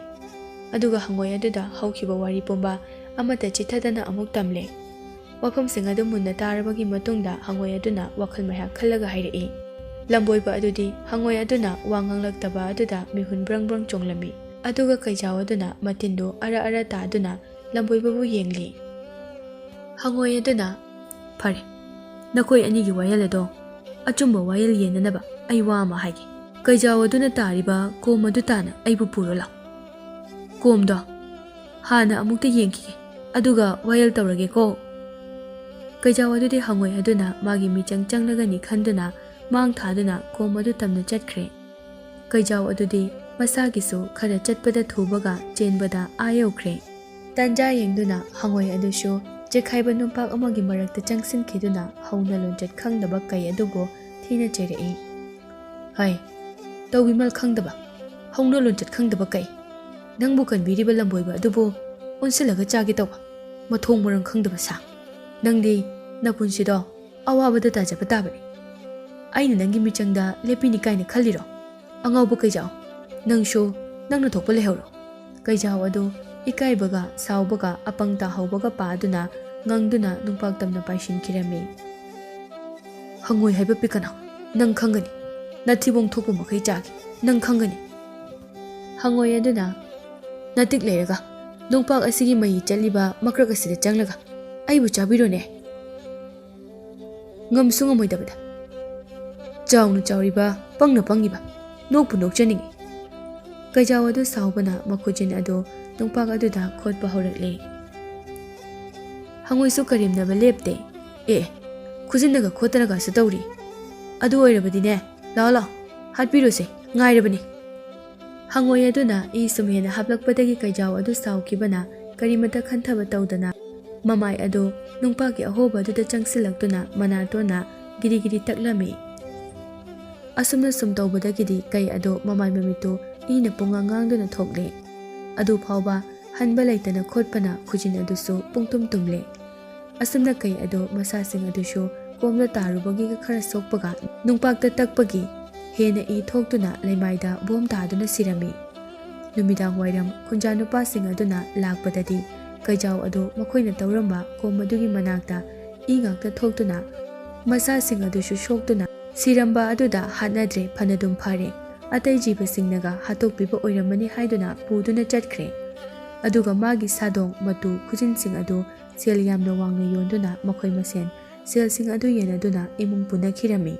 ꯑꯗꯨꯒ ꯍꯪꯉꯣꯏ ꯑꯗꯨꯗ ꯍꯧꯈꯤꯕ ꯋꯥꯔꯤ ꯄꯨꯝꯕ ꯑꯃꯠꯇ ꯆꯤꯊꯗꯅ ꯑꯃꯨꯛ ꯇꯝꯂꯦ꯫ ꯋꯥꯐꯝꯁꯤꯡ ꯑꯗꯨ ꯃꯨꯟꯅ ꯇꯥꯔꯕꯒꯤ ꯃꯇꯨꯡꯗ ꯍꯪꯉꯣꯏ ꯑꯗꯨꯅ ꯋꯥꯈꯜ ꯃꯩꯍꯥꯛ ꯈꯜꯂꯒ ꯍꯥꯏꯔꯛꯏ꯫ ꯂꯝꯕꯣꯏꯕ ꯑꯗꯨꯗꯤ ꯍꯪꯉꯣꯏ ꯑꯗꯨꯅ ꯋꯥ ꯉꯥꯡꯂꯛꯇꯕ ꯑꯗꯨꯗ ꯃꯤꯍꯨꯟ ꯕ꯭ꯔꯪ ꯕ꯭ꯔꯪ ꯆꯣꯡꯂꯝꯃꯤ꯫ ꯑꯗꯨꯒ ꯀꯩꯖꯥꯎ ꯑꯗꯨꯅ ꯃꯇꯤꯟꯗꯨ ꯑꯔ ꯑꯔ ꯇꯥꯗꯨꯅ ꯂꯝꯕꯣꯏꯕꯕꯨ ꯌꯦꯡꯂꯤ꯫ ꯍꯪꯉꯣꯏ ꯑꯗꯨꯅ, "ꯐꯔꯦ, ꯅꯈꯣꯏ ꯑꯅꯤꯒꯤ ꯋꯥꯌꯦꯜ ꯑꯗꯣ ꯑꯆꯨꯝꯕ ꯋꯥꯌꯦꯜ ꯌꯦꯟꯅꯅꯕ ꯑꯩ ꯋꯥ ꯑꯃ ꯍꯥꯏꯒꯦ꯫ ꯀꯩꯖꯥꯎ ꯑꯗꯨꯅ ꯇꯥꯔꯤꯕ ꯀꯣꯝ ꯑꯗꯨ ꯇꯥꯅ ꯑꯩꯕꯨ ꯄꯨꯔꯣ ꯂꯥꯎ꯫ ꯀꯣꯝꯗꯣ ꯍꯥꯟꯅ ꯑꯃꯨꯛꯇ ꯌꯦꯡꯈꯤꯒꯦ, ꯑꯗꯨꯒ ꯋꯥꯌꯦꯜ ꯇꯧꯔꯒꯦꯀꯣ꯫" ꯀꯩꯖꯥꯎ ꯑꯗꯨꯗꯤ ꯍꯪꯉꯣꯏ ꯑꯗꯨꯅ ꯃꯥꯒꯤ ꯃꯤꯆꯪ ꯆꯪꯂꯒꯅꯤ ꯈꯟꯗꯨꯅ ꯃꯥꯡ ꯊꯥꯗꯨꯅ ꯀꯣꯝ ꯑꯗꯨ ꯇꯝꯅ ꯆꯠꯈ꯭ꯔꯦ꯫ ꯀꯩꯖꯥꯎ ꯑꯗꯨꯗꯤ ꯃꯁꯥꯒꯤꯁꯨ ꯈꯔ ꯆꯠꯄꯗ ꯊꯨꯕꯒ ꯆꯦꯟꯕꯗ ꯑꯥ ꯌꯧꯈ꯭ꯔꯦ꯫ ꯇꯥꯟꯖꯥ ꯌꯦꯡꯗꯨꯅ ꯍꯪꯉꯣꯏ ꯑꯗꯨꯁꯨ ꯆꯦꯛꯈꯥꯏꯕ ꯅꯨꯄꯥꯛ ꯑꯃꯒꯤ ꯃꯔꯛꯇ ꯆꯪꯁꯤꯟꯈꯤꯗꯨꯅ ꯍꯧꯅ ꯂꯣꯟꯆꯠ ꯈꯪꯗꯕ ꯀꯩ ꯑꯗꯨꯕꯨ ꯊꯤꯅ ꯆꯩꯔꯛꯏ꯫ "ꯍꯩ, ꯇꯧꯕꯤꯃꯜ ꯈꯪꯗꯕ, ꯍꯧꯅ ꯂꯣꯟꯆꯠ ꯈꯪꯗꯕ ꯀꯩ! ꯅꯪꯕꯨ ꯀꯟꯕꯤꯔꯤꯕ ꯂꯝꯕꯣꯏꯕ ꯑꯗꯨꯕꯨ ꯑꯣꯟꯁꯤꯜꯂꯒ ꯆꯥꯒꯦ ꯇꯧꯕ, ꯃꯊꯣꯡ ꯃꯔꯝ ꯈꯪꯗꯕ ꯁꯥ! ꯅꯪꯗꯤ ꯅꯄꯨꯟꯁꯤꯗꯣ ꯑꯋꯥꯕꯗ ꯇꯥꯖꯕ ꯇꯥꯕꯅꯤ꯫ ꯑꯩꯅ ꯅꯪꯒꯤ ꯃꯤꯆꯪꯗ ꯂꯦꯞꯄꯤꯅꯤ ꯀꯥꯏꯅ ꯈꯜꯂꯤꯔꯣ? ꯑꯉꯥꯎꯕ ꯀꯩꯖꯥꯎ, ꯅꯪꯁꯨ ꯅꯪꯅ ꯊꯣꯛꯄ ꯂꯩꯍꯧꯔꯣ!" ꯀꯩꯖꯥꯎ ꯑꯗꯨ ꯏꯀꯥꯏꯕꯒ ꯁꯥꯎꯕꯒ ꯑꯄꯪ ꯇꯥꯍꯧꯕꯒ ꯄꯥꯗꯨꯅ ꯉꯪꯗꯨꯅ ꯅꯨꯡꯄꯥꯛ ꯇꯝꯅ ꯄꯥꯏꯁꯤꯟꯈꯤꯔꯝꯃꯤ꯫ "ꯍꯪꯉꯣꯏ ꯍꯥꯏꯕ ꯄꯤꯀꯅꯥ, ꯅꯪ ꯈꯪꯒꯅꯤ꯫ ꯅꯊꯤꯕꯣꯡ ꯊꯣꯛꯄ ꯃꯈꯩ ꯆꯥꯒꯦ, ꯅꯪ ꯈꯪꯒꯅꯤ!" ꯍꯪꯉꯣꯏ ꯑꯗꯨꯅ, "ꯅꯇꯤꯛ ꯂꯩꯔꯒ ꯅꯨꯡꯄꯥꯛ ꯑꯁꯤꯒꯤ ꯃꯌꯤ ꯆꯠꯂꯤꯕ ꯃꯀ꯭ꯔꯛ ꯑꯁꯤꯗ ꯆꯪꯂꯒ ꯑꯩꯕꯨ ꯆꯥꯕꯤꯔꯣꯅꯦ꯫ ꯉꯝꯁꯨ ꯉꯝꯃꯣꯏꯗꯕꯗ꯫ ꯆꯥꯎꯅ ꯆꯥꯎꯔꯤꯕ, ꯄꯪꯅ ꯄꯪꯉꯤꯕ, ꯅꯣꯛꯄꯨ ꯅꯣꯛꯆꯅꯤꯡꯉꯤ!" ꯀꯩꯖꯥꯎ ꯑꯗꯨ ꯁꯥꯎꯕꯅ ꯃꯈꯨꯖꯤꯟ ꯑꯗꯨ ꯅꯨꯡꯄꯥꯛ ꯑꯗꯨꯗ ꯈꯣꯠꯄ ꯍꯧꯔꯛꯂꯦ꯫ ꯍꯪꯉꯣꯏꯁꯨ ꯀꯔꯦꯝꯅꯕ ꯂꯦꯞꯇꯦ꯫ "ꯑꯦ, ꯈꯨꯖꯤꯟꯅꯒ ꯈꯣꯠꯇꯅꯒꯁꯨ ꯇꯧꯔꯤ꯫ ꯑꯗꯨ ꯑꯣꯏꯔꯕꯗꯤꯅꯦ, ꯂꯥꯛꯑꯣ ꯂꯥꯛꯑꯣ, ꯍꯥꯠꯄꯤꯔꯨꯁꯦ, ꯉꯥꯏꯔꯕꯅꯤ!" ꯍꯪꯉꯣꯏ ꯑꯗꯨꯅ ꯏ ꯁꯨꯝ ꯍꯦꯟꯅ ꯍꯥꯞꯂꯛꯄꯗꯒꯤ ꯀꯩꯖꯥꯎ ꯑꯗꯨ ꯁꯥꯎꯈꯤꯕꯅ ꯀꯔꯤꯃꯇ ꯈꯟꯊꯕ ꯇꯧꯗꯅ ꯃꯃꯥꯏ ꯑꯗꯨ ꯅꯨꯡꯄꯥꯛꯀꯤ ꯑꯍꯣꯕ ꯑꯗꯨꯗ ꯆꯪꯁꯤꯜꯂꯛꯇꯨꯅ ꯃꯅꯥꯇꯣꯟꯅ ꯒꯤꯔꯤ ꯒꯤꯔꯤ ꯇꯛꯂꯝꯃꯤ꯫ ꯑꯁꯨꯝꯅ ꯁꯨꯝ ꯇꯧꯕꯗꯒꯤꯗꯤ ꯀꯩ ꯑꯗꯨ ꯃꯃꯥꯏ ꯃꯃꯤꯠꯇꯨ ꯏꯅ ꯄꯨꯡꯉꯥꯡ ꯉꯥꯡꯗꯨꯅ ꯊꯣꯛꯂꯦ꯫ ꯑꯗꯨ ꯐꯥꯎꯕ ꯍꯟꯕ ꯂꯩꯇꯅ ꯈꯣꯠꯄꯅ ꯈꯨꯖꯤꯟ ꯑꯗꯨꯁꯨ ꯄꯨꯡꯇꯨꯝ ꯇꯨꯝꯂꯦ꯫ ꯑꯁꯨꯝꯅ ꯀꯩ ꯑꯗꯨ ꯃꯁꯥꯁꯤꯡ ꯑꯗꯨꯁꯨ ꯀꯣꯝꯗ ꯇꯥꯔꯨꯕꯒꯤ ꯈꯔ ꯁꯣꯛꯄꯒ ꯅꯨꯡꯄꯥꯛꯇ ꯇꯛꯄꯒꯤ ꯍꯦꯟꯅ ꯏ ꯊꯣꯛꯇꯨꯅ ꯂꯩꯃꯥꯏꯗ ꯕꯣꯝ ꯇꯥꯗꯨꯅ ꯁꯤꯔꯝꯃꯤ꯫ ꯅꯨꯃꯤꯗꯥꯡ ꯋꯥꯏꯔꯝ ꯈꯨꯟꯖꯥ ꯅꯨꯄꯥꯁꯤꯡ ꯑꯗꯨꯅ ꯂꯥꯛꯄꯗꯗꯤ ꯀꯩꯖꯥꯎ ꯑꯗꯨ ꯃꯈꯣꯏꯅ ꯇꯧꯔꯝꯕ ꯀꯣꯝ ꯑꯗꯨꯒꯤ ꯃꯅꯥꯛꯇ ꯏ ꯉꯥꯛꯇ ꯊꯣꯛꯇꯨꯅ ꯃꯁꯥꯁꯤꯡ ꯑꯗꯨꯁꯨ ꯁꯣꯛꯇꯨꯅ ꯁꯤꯔꯝꯕ ꯑꯗꯨꯗ ꯍꯥꯠꯅꯗ꯭ꯔꯦ, ꯐꯅꯗꯨꯝ ꯐꯔꯦ꯫ ꯑꯇꯩ ꯖꯤꯕꯁꯤꯡꯅꯒ ꯍꯥꯠꯇꯣꯛꯄꯤꯕ ꯑꯣꯏꯔꯝꯃꯅꯤ ꯍꯥꯏꯗꯨꯅ ꯄꯨꯗꯨꯅ ꯆꯠꯈ꯭ꯔꯦ꯫ ꯑꯗꯨꯒ ꯃꯥꯒꯤ ꯁꯥꯗꯣꯡ ꯃꯇꯨ ꯈꯨꯖꯤꯟꯁꯤꯡ ꯑꯗꯨ ꯁꯦꯜ ꯌꯥꯝꯅ ꯋꯥꯡꯅ ꯌꯣꯟꯗꯨꯅ ꯃꯈꯣꯏ ꯃꯁꯦꯟ ꯁꯦꯜꯁꯤꯡ ꯑꯗꯨ ꯌꯦꯟꯅꯗꯨꯅ ꯏꯃꯨꯡ ꯄꯨꯅꯈꯤꯔꯝꯃꯤ꯫